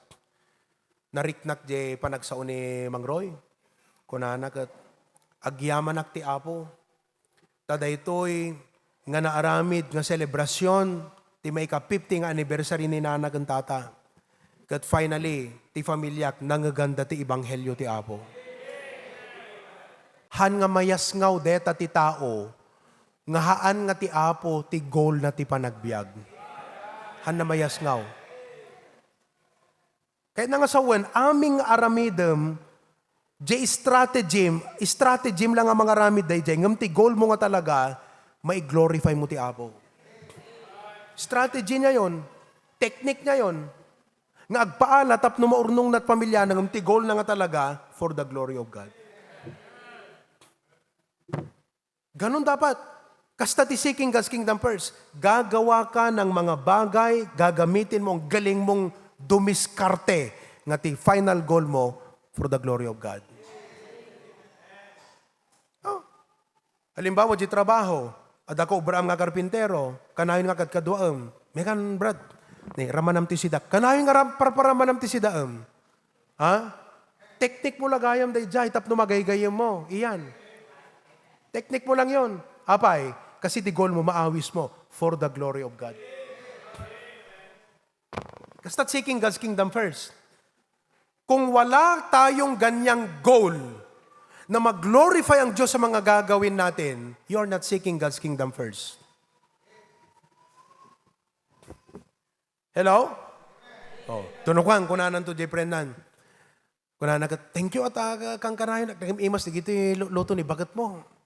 Nariknak je panagsao ni Mang Roy. Kunanak at agyaman ti Apo. Tada ito'y nga naaramid nga selebrasyon ti may ka-50 nga anniversary ni Nana ng Tata. Kat finally, ti familyak nangaganda ti ibanghelyo ti Apo. Han nga mayas ngaw deta ti tao, nga haan nga ti Apo ti goal na ti panagbiag. Han na mayas ngaw. Kaya na nga sawen, aming aramidem, strategyem lang ang mga aramid day jay, ngam ti goal mo nga talaga, mai-glorify mo ti Apo. Strategy niya yon, technique niya yon, nga agpaala tapno maurnong nat pamilya, ngam ti goal na nga talaga, for the glory of God. Ganon dapat. Kasta ti seeking God's kingdom first. Gagawa ka ng mga bagay, gagamitin mo ang galing mong dumiskarte nga ti final goal mo for the glory of God. Oh. Halimbawa, di trabaho. Ad ako, ubram nga karpintero. Kanayon nga kadkaduam. Mekan, brad. Ni, ramanam ti sidak. Kanayon nga parparamanam ti sidaam. Ha? Teknik mo lagayam day jay, tapno magaygayam mo. Iyan. Teknik mo lang yon. Apay, kasi di goal mo, maawis mo for the glory of God. Kasi that's seeking God's kingdom first. Kung wala tayong ganyang goal na mag-glorify ang Diyos sa mga gagawin natin, you're not seeking God's kingdom first. Hello? Oh, tunukan, kunanan to Jay Brennan. Kunanan ka, thank you at kang kanayon. Imas, digito yung luto ni bagat mo.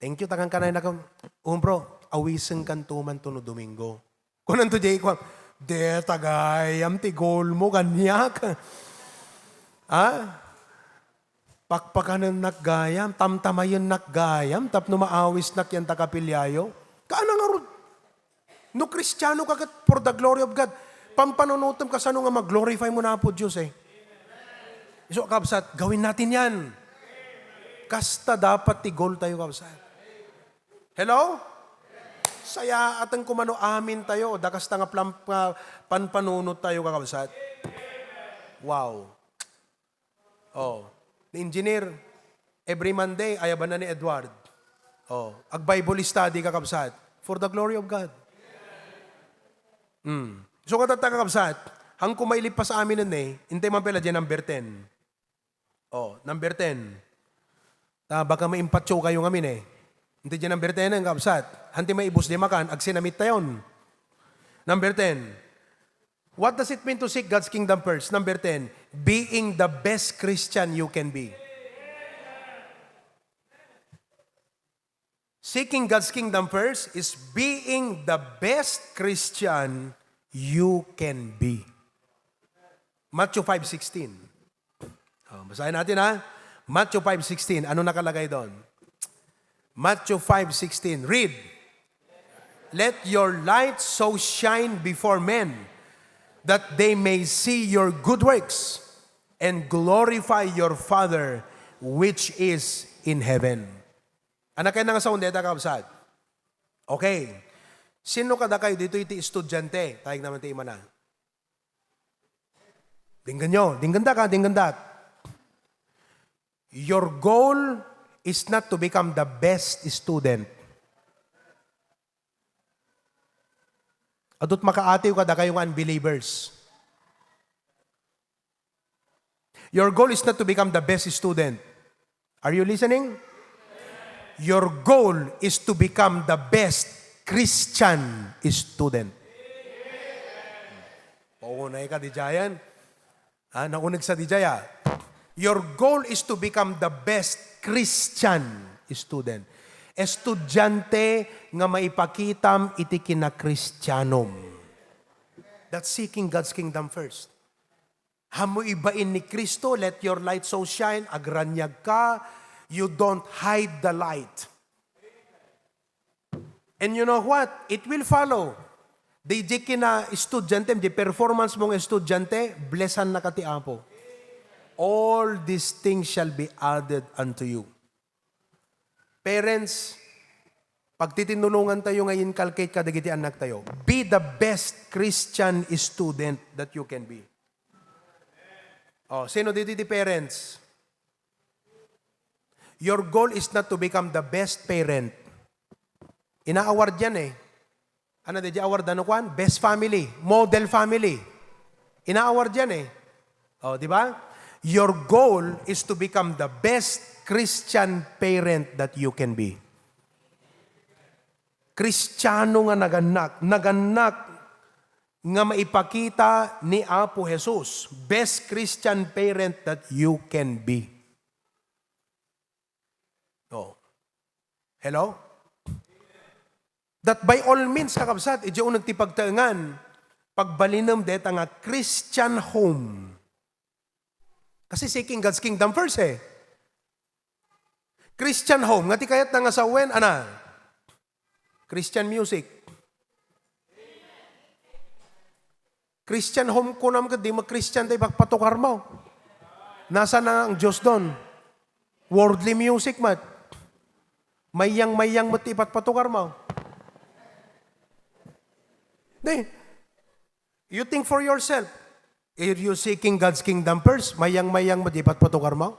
Thank you, takang kanay na kang, bro, awiseng kantuman to no Domingo. Kunan to jay ko, de tagayam, ti goal mo, ganyak. Ha? Pakpakanan nakgayam, tamtamayon nakgayam, tapno maawis nak yan takapilyayo. Kaana nga ron? No Kristiyano kagat for the glory of God. Pampanunutom ka sa nga mag-glorify mo na po Diyos eh. So, kabsat, gawin natin yan. Kasta dapat ti goal tayo, kabsat. Hello? Saya atang kumano amin tayo, dakas ta nga panpanunot tayo kakabsat. Wow. Oh, ni engineer, every Monday, ayaban na ni Edward. Oh, ag Bible study kakabsat, for the glory of God. So katata kakabsat, hang kumailipas sa amin nun intay man pala dyan number 10. Oh, number 10. Baka maimpatso kayo ngamin Hindi dyan number 10 ang kakabsat. Hanti may ibus di makan, ag sinamit tayon. Number 10. What does it mean to seek God's kingdom first? Number 10. Being the best Christian you can be. Seeking God's kingdom first is being the best Christian you can be. Matthew 5:16. Basahin natin Matthew 5:16. Ano nakalagay doon? Matthew 5:16. Read. Let your light so shine before men that they may see your good works and glorify your Father which is in heaven. Anak kayo nga sa undeta kapsat. Okay. Sino kada kayo dito iti estudyante? Tayag naman ti imana. Dinggan nyo. Dingganda ka, dinggandat. Your goal is not to become the best student. Adot makaatiw kada kayo nga unbelievers. Your goal is not to become the best student. Are you listening? Your goal is to become the best Christian student. Paunay ka, Dijayan. Naunig sa Dijaya. Your goal is to become the best Christian student. Estudyante nga maipakitam iti kina-Kristyanom. That's seeking God's kingdom first. Hamu ibain ni Kristo, let your light so shine, agranyag ka, you don't hide the light. And you know what? It will follow. Di kina estudyante, di performance mong estudyante, blessan na kati Apo. All these things shall be added unto you. Parents, pag titinulungan tayo ngayon, inculcate ka dagiti anak tayo. Be the best Christian student that you can be. Oh, sino dito di parents? Your goal is not to become the best parent. Ina-award yan Ano di award ano kwan? Best family, model family. Ina-award yan Oh, di ba? Your goal is to become the best Christian parent that you can be. Kristiyano nga naganak nga maipakita ni Apo Jesus. Best Christian parent that you can be. Oh. Hello? That by all means, kakabsat, idyo nagtipagtangan, pagbalinam deta nga Christian home. Kasi seeking God's kingdom first Christian home. Nga ti kayat na nga sa wen, Christian music. Christian home ko naman di mag-Christian tayo pagpatukar mo. Nasa na ang Diyos doon? Worldly music, mat. Mayang mati patpatukar mo. You think for yourself. Are you seeking God's kingdom first? Mayang mati patpatukar mo?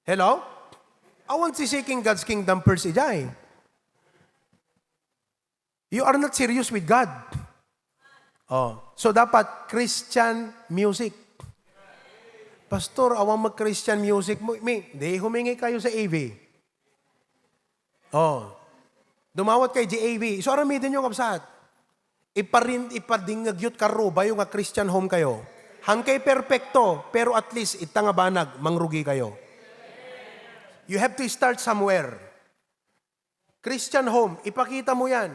Hello? I want to seeking God's kingdom first, ijay. You are not serious with God. Oh, so dapat Christian music. Pastor, awang mag-Christian music mo. Di humingi kayo sa AV. Oh. Dumawat kay GAV. So aramitin nyo kapsat. Ipadingagyot karo ba yung Christian home kayo? Hangkay perfecto, pero at least itangabanag, mangrugi kayo. You have to start somewhere. Christian home, ipakita mo yan.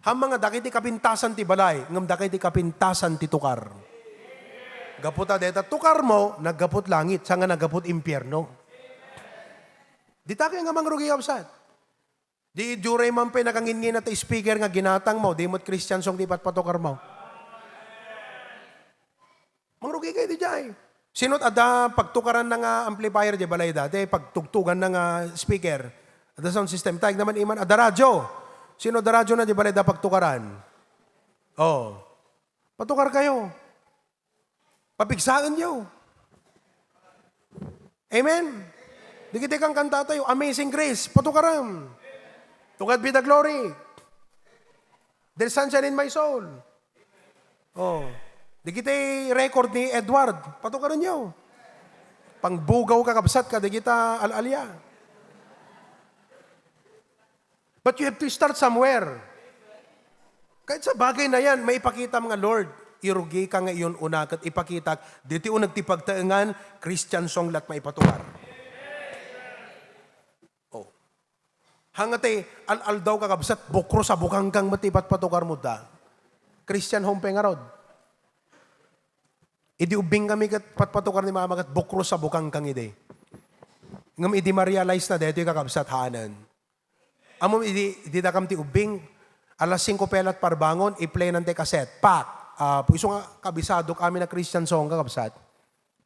Ham mga dakiti kapintasan ti balay, ngam dakiti kapintasan ti tukar. Gaputa deta, tukar mo, naggapot langit, sa nga naggapot impyerno. Di ta kaya nga mangrugi kapsat. Di juray man pa nakangingin na speaker nga ginatang mo, di mo't Christian song di patpatukar mo. Mangrugi kayo di jay. Sinot ada pagtukaran na nga amplifier di balay dati, pagtugtugan na nga speaker, Ada sound system. Tayag naman iman, ada radyo. Sino ada radyo na di balay da pagtukaran? Oh. Patukar kayo. Papigsaan nyo. Amen? Di kita kang kanta tayo, Amazing Grace, patukaram. To God be the glory. There's sunshine in my soul. Oh. Di kita record ni Edward, patukaran nyo. Pangbugaw ka, kabsat ka, di kita alalya. But you have to start somewhere. Kahit sa bagay na yan, may ipakita mga Lord. Irugi ka ngayon una kat ipakita. Dito yung nagtipagtaengan, Christian song lat maipatukar. Oh. Hangate, al daw kakabsat, bukro sa bukang kang matipat patukar mo da. Christian home pengarod. Idi ubing kami kat patpatukar ni mama kat bukro sa bukang kang ide. Ngam idi ma-realize na dito yung kakabsat hanan. Amom idi da kam ti ubing, alas 5 pelat parbangon, i-play ng te cassette. Pak! Puso nga kabisado kami na Christian song kakabsat.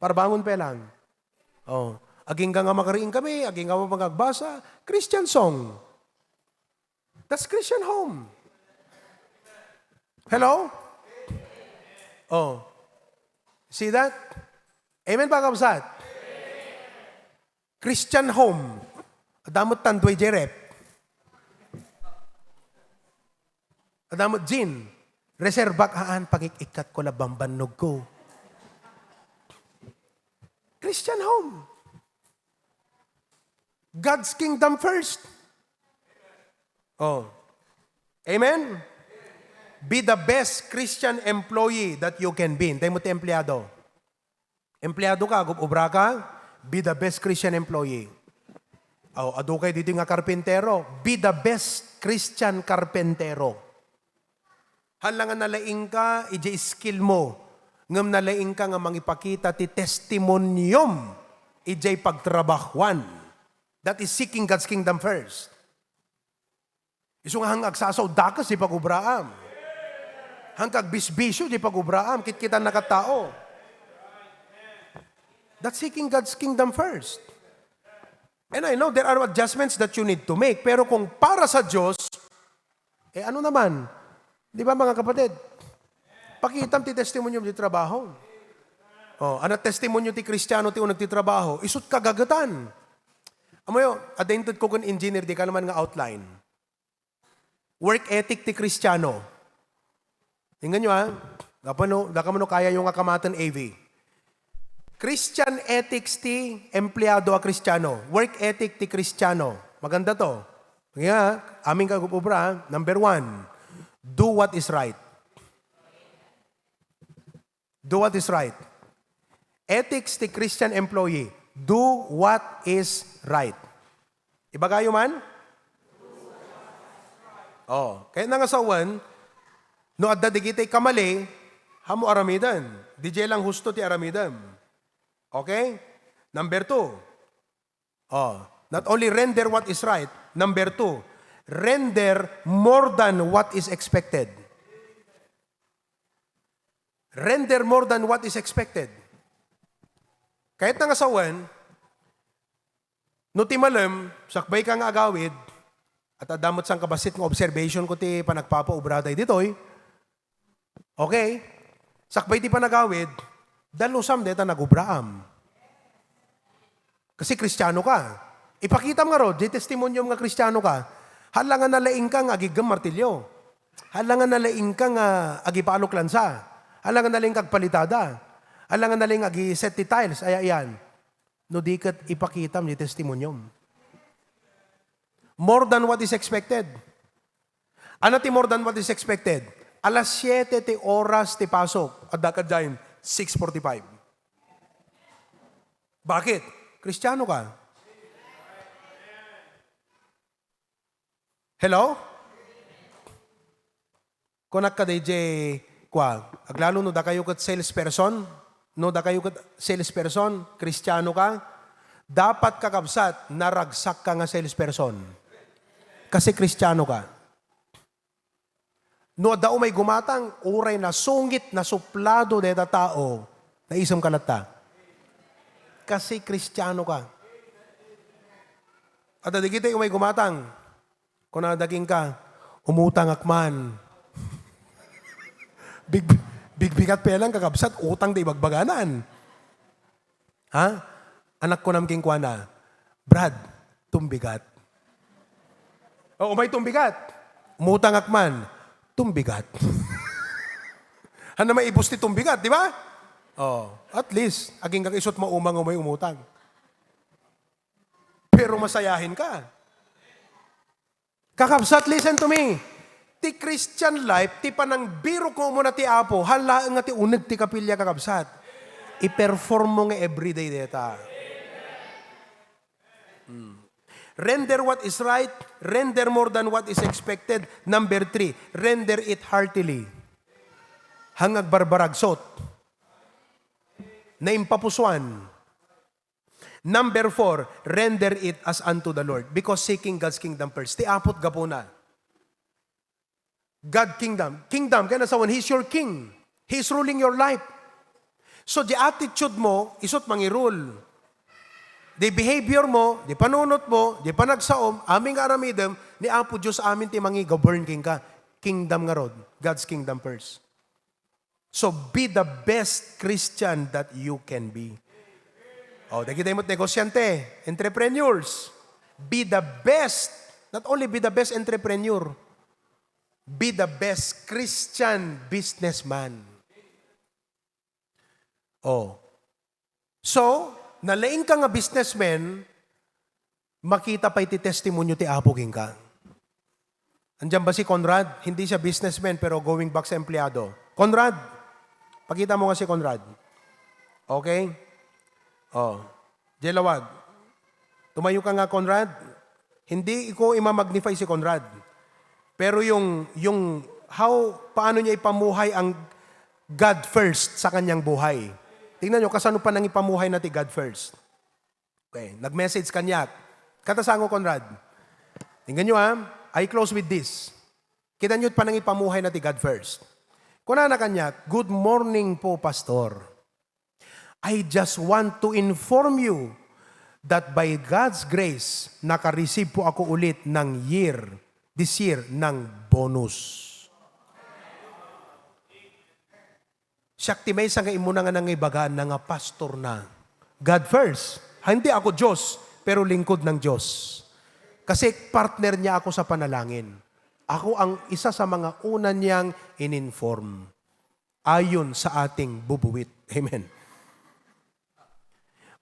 Parbangon pa lang. Oh. Aging nga makariing kami, aging nga magagbasa, Christian song. That's Christian home. Hello? Oh. See that? Amen ba kakabsat? Christian home. Adamot tandoy jerep. Adamot Jin, reservak haan pakikikat ko labambanog ko. Christian home. God's kingdom first. Oh. Amen? Be the best Christian employee that you can be. Hintay mo ti empleyado. Empleyado ka, obra ka, be the best Christian employee. Oh, ado kay dito nga karpentero. Be the best Christian karpentero. Halangan nalaing ka, ije skill mo. Ngam nalaing ka nga mangipakita ti testimonyum, ije pagtrabahuan. That is seeking God's kingdom first. Iso nga hangag sasaw dakas di pagubraam. Hangkag bisbisyo di pagubraam, kit-kita nakatao. That's seeking God's kingdom first. And I know there are adjustments that you need to make, pero kung para sa Diyos, ano naman? Di ba mga kapatid? Pakitam ti testimonyo ti trabaho. Oh, ano testimonyo ti Kristiyano ti unang ti trabaho? Isut kagagatan. Amo yo, adentod ko kun engineer di ka naman nga outline. Work ethic ti Kristiyano. Tingnan nyo ha. Daka mo kaya yung akamatan AV. Christian ethics ti empleyado a Kristiyano. Work ethic ti Kristiyano. Maganda to. Kaya, aming kagupubra, number 1. Do what is right. Do what is right. Ethics ti Christian employee. Do what is right. Ibagayo man? Oh, kaya nangasawan, no adda digitay kamali, hamo aramidan. DJ lang husto ti aramidan. Okay? Number 2. Oh, not only render what is right. Number 2. Render more than what is expected. Render more than what is expected. Kahit nang asawan, no ti malam, sakbay ka nga agawid, at adamot sang kabasit ng observation ko ti panagpapaubraday ditoy, okay, sakbay ti panagawid, dalusam deta nagubraam. Kasi Kristiyano ka. Ipakita nga ro, di testimonyo mga Kristiyano ka, halangan nalaing kang agigam martilyo. Halangan nalaing kang agipalok lansa. Halangan nalaing kang palitada. Halangan nalaing agi-set ti tiles. Ay, ayan. No di kat ipakitam ni testimonyom. More than what is expected. Ano ti more than what is expected? Alas 7 ti oras ti pasok. At dakadjain, 6:45. Bakit? Kristiyano ka. Hello? Konak ka DJ kwa. Aglalo no da kayo kat salesperson, no da kayo kat salesperson, Kristiyano ka, dapat kakabsat naragsak ka nga salesperson. Kasi Kristiyano ka. No da may gumatang uray na sungit na suplado deta tao, na isang kanata. Kasi Kristiyano ka. At adigiti umay gumatang. Kung nadaging ka, umutang akman. Bigbigat pa lang kakabsat, utang di bagbaganan. Ha? Anak ko namking kwa na, Brad, tumbigat. O, umay tumbigat. Umutang akman, tumbigat. Ano may ibus ti tumbigat, di ba? Oh, at least, aging kakisot mo umay umutang. Pero masayahin ka. Kakabsat, listen to me. Ti Christian life, ti panang biro ko muna ti Apo, hala nga ti uneg ti kapilya kakabsat. I-perform mo nga everyday deta. Render what is right, render more than what is expected. Number 3, render it heartily. Hangag barbaragsot. Naimpapusuan. Number 4, render it as unto the Lord. Because seeking God's kingdom first. Ti apot gapuna. God kingdom. Kingdom, kaya nasawan, He's your king. He's ruling your life. So, di attitude mo, isot mangirule. Di behavior mo, di panunot mo, di panagsaom, aming aramidem, ni Apo Diyos amin ti mangi govern king ka. Kingdom nga rod. God's kingdom first. So, be the best Christian that you can be. Oh, dagiti mo't negosyante, entrepreneurs. Be the best, not only be the best entrepreneur, be the best Christian businessman. Oh. So, nalaing ka nga businessman, makita pa iti testimonyo ti Apo king ka. Andiyan ba si Conrad? Hindi siya businessman pero going back sa empleyado. Conrad, pakita mo nga si Conrad. Okay? Oh, Jelawag. Tumayo ka nga, Conrad. Hindi ko imamagnify si Conrad. Pero yung paano niya ipamuhay ang God first sa kanyang buhay. Tingnan nyo, kasano pa nang ipamuhay natin God first. Okay, nag-message kanya. Katasango, Conrad. Tingnan nyo I close with this. Kita nyo pa nang ipamuhay natin God first. Kuna na kanya, good morning po, Pastor. I just want to inform you that by God's grace, naka-receive po ako ulit ng this year, ng bonus. Syakti may sa nga imuna nga nangibagaan na nga pastor na. God first. Hindi ako Diyos, pero lingkod ng Diyos. Kasi partner niya ako sa panalangin. Ako ang isa sa mga una niyang in-inform. Ayon sa ating bubuwit. Amen.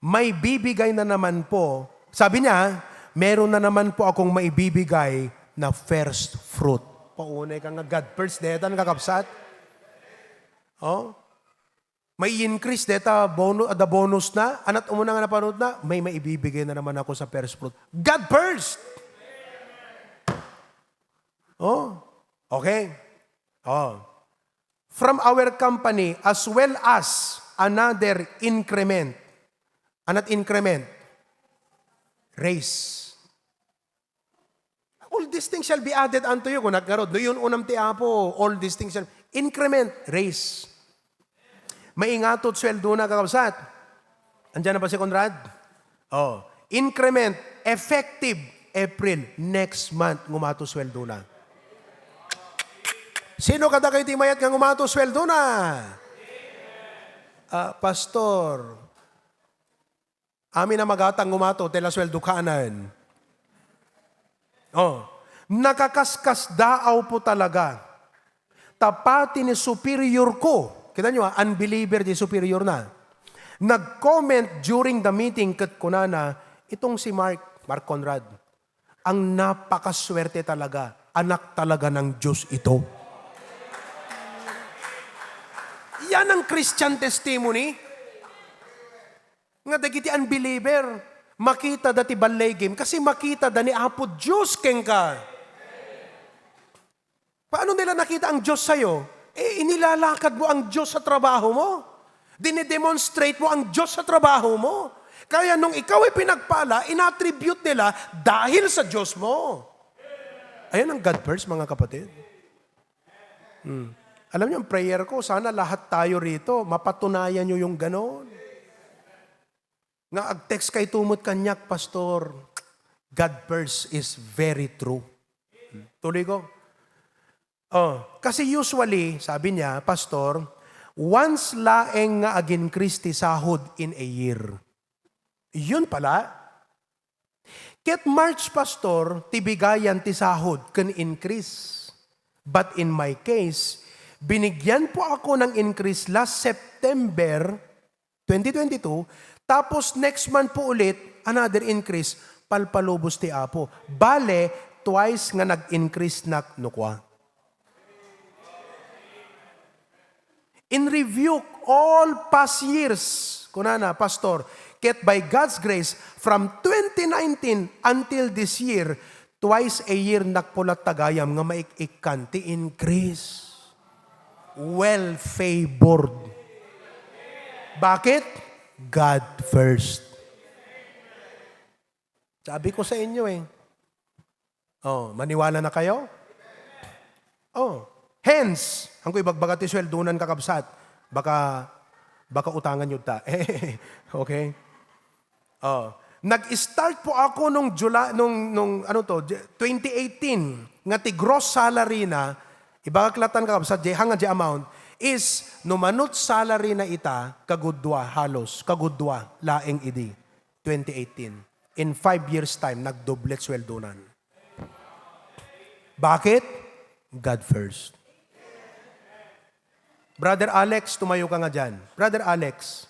May bibigay na naman po, sabi niya, meron na naman po akong maibibigay na first fruit. Paunay ka nga God first, deta nakakapsat. Oh? May increase, deta the bonus na, anat umuna nga napanood na, may maibibigay na naman ako sa first fruit. God first! Oh? Okay? Oh. From our company, as well as another increment, anat increment, raise. All these things shall be added unto you. Kung nagkarod, no yun unam ti Apo, all these things shall, increment, raise. Maingatot, sweldo na kakabsat. Andiyan na ba si Conrad? Oh. Increment, effective, April, next month, ngumato sweldo na. Sino kada kayo timayat nga ngumato sweldo na? Pastor, amin na magatang ngumato, tela sweldo kaanan. Oh, nakakaskas daaw po talaga. Tapati ni superior ko. Kita nyo unbeliever di superior na. Nag-comment during the meeting kat kunana, itong si Mark Conrad, ang napakaswerte talaga. Anak talaga ng Diyos ito. Yan ang Christian testimony. Nga dagiti unbeliever, makita dati balay game, kasi makita da ni Apo Diyos keng ka. Paano nila nakita ang Diyos sa'yo? Inilalakad mo ang Diyos sa trabaho mo. Dinidemonstrate mo ang Diyos sa trabaho mo. Kaya nung ikaw ay pinagpala, inattribute nila dahil sa Diyos mo. Ayan ang God first, mga kapatid. Alam niyo, ang prayer ko, sana lahat tayo rito, mapatunayan niyo yung ganon. Nga ag-text kay tumot kanyak, Pastor, God first is very true. Tuloy ko. Kasi usually, sabi niya, Pastor, once laeng nga agin Christi sahod in a year. Yun pala. Ket March, Pastor, tibigayan ti sahod can increase. But in my case, binigyan po ako ng increase last September 2022, tapos next month po ulit, another increase, palpalubos ti Apo. Bale, twice nga nag-increase na nukwa. In review, all past years, kunana, Pastor, ket by God's grace, from 2019 until this year, twice a year nakpulat tagayam nga maik-ikan ti increase. Well-favored. Bakit? God first. Sabi ko sa inyo maniwala na kayo? Hence, ang ko ibagbaga ti sweldunan kakabsat, baka utangan yun ta. Okay? Nag-start po ako nung 2018, nga ti gross salary na, ibagaklatan kakabsat, hanga di amount, is numanot salary na ita, kagudwa, laeng idi, 2018. In 5 years time, nagdoblet sweldunan. Bakit? God first. Brother Alex, tumayo ka nga dyan. Brother Alex.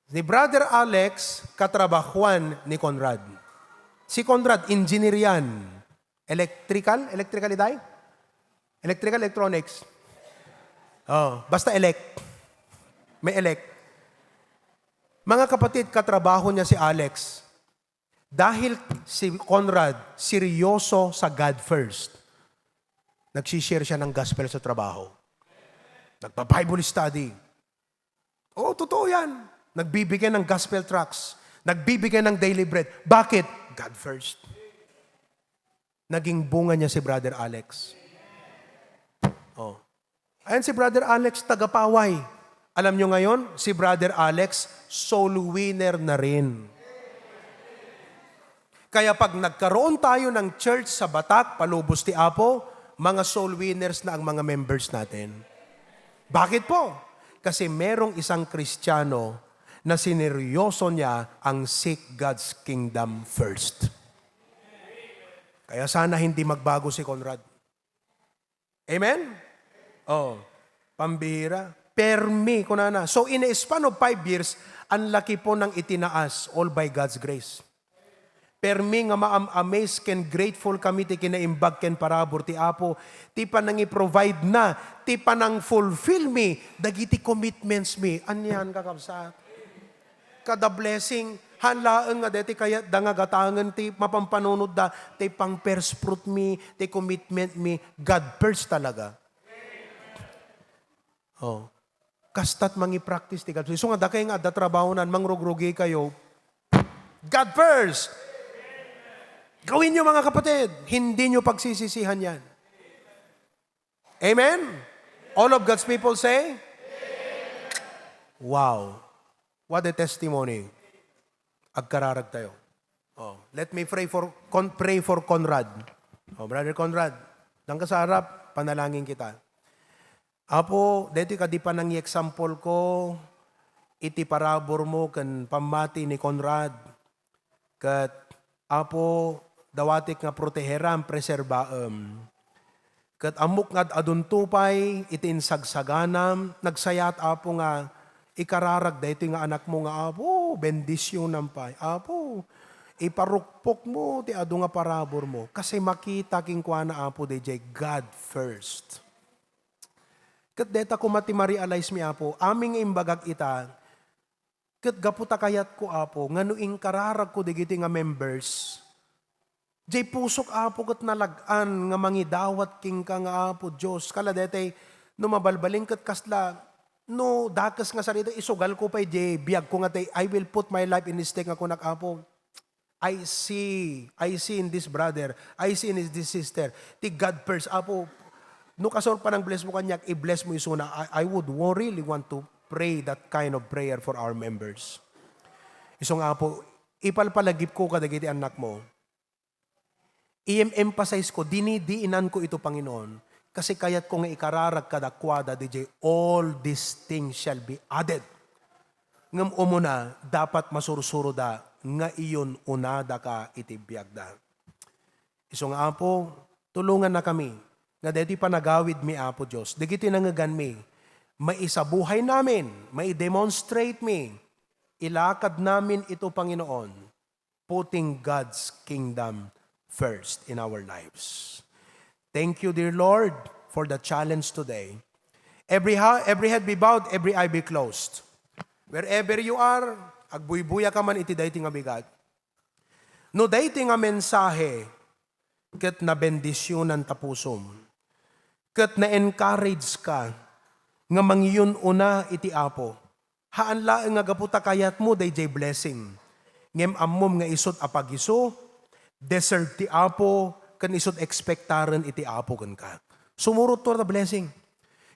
Si Brother Alex, katrabahuan ni Conrad. Si Conrad, engineer yan. Electrical itay? Electrical, electronics. Basta May elect. Mga kapatid, katrabaho niya si Alex. Dahil si Conrad, seryoso sa God first, nagsishare siya ng gospel sa trabaho. Nagpa-Bible study. Totoo yan. Nagbibigay ng gospel tracts. Nagbibigay ng daily bread. Bakit? God first. Naging bunga niya si Brother Alex. Ayan si Brother Alex, tagapaway. Alam nyo ngayon, si Brother Alex, soul winner na rin. Kaya pag nagkaroon tayo ng church sa Batak, Palubos ti Apo, mga soul winners na ang mga members natin. Bakit po? Kasi merong isang Kristiyano na sineryoso niya ang seek God's kingdom first. Kaya sana hindi magbago si Conrad. Amen? Pambira. Permi, kunana. So in a span of 5 years, ang laki po ng itinaas, all by God's grace. Permi nga maam-amaze ken grateful kami ti kinaimbag ken parabor ti Apo, ti panang i-provide na, ti panang fulfill me, dagiti commitments me. Anyan kakabsat. Kada blessing, hanlaan nga deti kaya dangagatangan ti mapampanunod da, ti pang first fruit me, ti commitment me, God first talaga. Kastat mangi-practice ti God first. So nga da kayo nga, da trabaho nan, mangrugrugi kayo, God first! Gawin nyo mga kapatid, hindi nyo pagsisisihan yan. Amen? All of God's people say? Wow. What a testimony. Agkararag tayo. Let me pray for Conrad. Brother Conrad, nang ka sa harap, panalangin kita. Apo, dito ka di pa nang example ko, iti parabor mo kan pamati ni Conrad. Kat, Apo, dawatik nga proteheram, preserbaam. Kat amok nga aduntupay, iti insagsaganam, nagsayat Apo nga, ikararag dito nga anak mo nga, Apo, bendisyon nampay. Apo, iparukpok mo, ti adu nga parabor mo. Kasi makita king kwa na Apo, DJ, God first. Kat deta ko mati-realize mi Apo, aming imbagag ita, kat gaputa kayat ko Apo, nganuing kararag ko digiti nga members, jay pusok Apo kat nalagaan nga mangidawat king ka nga Apo Diyos. Kala dete, no mabalbaling kat kasla, no dakas nga sarito, isugal ko pa jay, biyag ko nga tay, I will put my life in this stake ako nak Apo. I see in this brother, I see in this sister, ti God first Apo, no kasor pa ng bless mo kanyak, i-bless mo isuna. I would really want to pray that kind of prayer for our members. Iso nga po, ipalpalagip ko kadagiti anak mo. i-emphasize ko, dinidiinan ko ito, Panginoon, kasi kaya't ko nga ikararag kadakwada, DJ, all these things shall be added. Ngam umuna, dapat masursuro da, nga iyon unada ka itibiyag da. Iso nga Apo, tulungan na kami, nga deti pa nagawid mi Apo Diyos, digiti nangagan mi, maisabuhay namin, mai-demonstrate mi, ilakad namin ito, Panginoon, putting God's kingdom first in our lives. Thank you, dear Lord, for the challenge today. Every head be bowed, every eye be closed. Wherever you are, agbuybuya ka man iti dayti nga bigat. No dayti nga mensahe, ket na bendisyonan tapusom. Ket na encourage ka, nga mangiyon una iti Apo. Haan laeng nga gaputa kayat mo, DJ blessing. Ngem ammom nga isot apagiso, desert ti Apo, kan isot expectaren iti Apo kan ka. Sumurot to na blessing.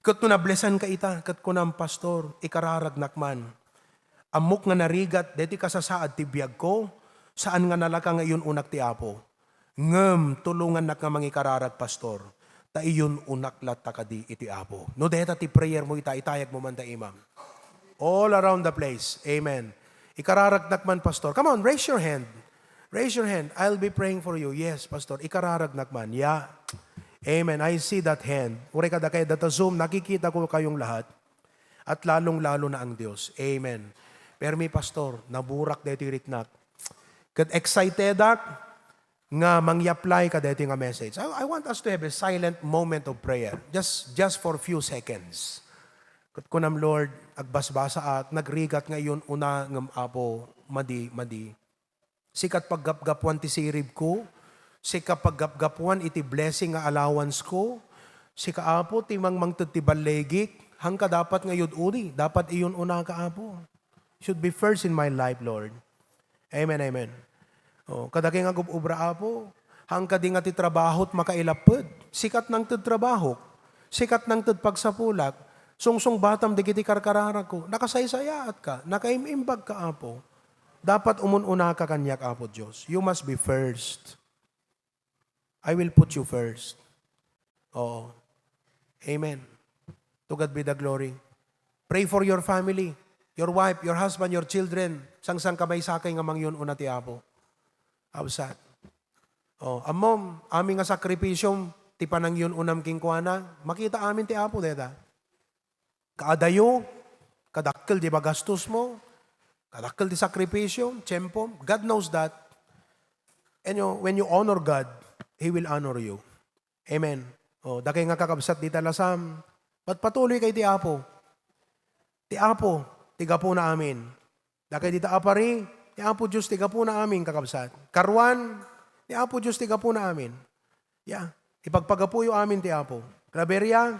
Kat no na-blessan ka ita, kat ko ng pastor, ikararagnak man. Amok nga narigat, deti ka sasaad ti biyag ko, saan nga nalaka ngayon unak ti Apo. Ngem, tulungan nak nga mangikararag pastor, ta iyon unaklat takadi iti Apo. No deta ti prayer mo itayag mo man da imam. All around the place. Amen. Ikararagnak man pastor. Come on, raise your hand. Raise your hand. I'll be praying for you. Yes, pastor. Ikararagnak man. Yeah. Amen. I see that hand. Uri kada kay data Zoom, nakikita ko kayong lahat. At lalong-lalo na ang Diyos. Amen. Pero mi pastor, naburak deti riknak. Kat excited ak, nga mangi-apply ka deti nga message. I want us to have a silent moment of prayer. Just for a few seconds. Kat kunam Lord, agbasbasa at nagrigat ngayon una ngam Apo, madi. Sikat paggapgapuan ti sirib ko, sikat paggapgapuan iti blessing nga allowance ko, sika Apo ti mangmangtad ti balegik, hangka dapat ngayon uni, dapat iyon una ka Apo. Should be first in my life, Lord. Amen, amen. O, kadaki nga gububra Apo, hangka di nga ti trabahot makailapod, sikat nang tid trabaho, sikat nang tid pagsapulak, sungsong batam di kiti karkarara ko, nakasaysayaat ka, nakaimbag ka Apo. Dapat umununa ka kanyak, Apo Diyos. You must be first. I will put you first. Oo. Amen. To God be the glory. Pray for your family, your wife, your husband, your children. Sang-sang kamay sakay nga mangyon una ti Apo. How's that? Oh, amom, aming nga sakripisyong ti panangyon unam kingkuana, makita amin ti Apo, deda. Kaadayo, kadakkel di ba gastos mo? Kadakkel di sakripisyo, tiyempo. God knows that. And when you honor God, He will honor you. Amen. O, dakay nga kakabsat di talasam. Patuloy kay ti Apo. Ti Apo, tiga po na amin. Dakay di taapari, ti Apo Diyos, tiga po na amin kakabsat. Karwan, ti Apo Diyos, tiga po na amin. Yeah. Ipagpagapuyo amin ti Apo. Claveria,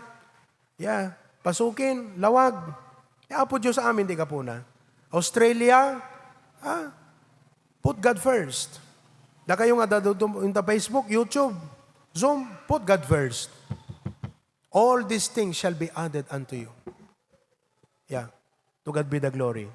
yeah. Pasukin, lawag. Ti Apo Diyos sa amin, tiga po na. Australia, put God first. Da kayo nga in the Facebook, YouTube, Zoom, put God first. All these things shall be added unto you. Yeah. To God be the glory.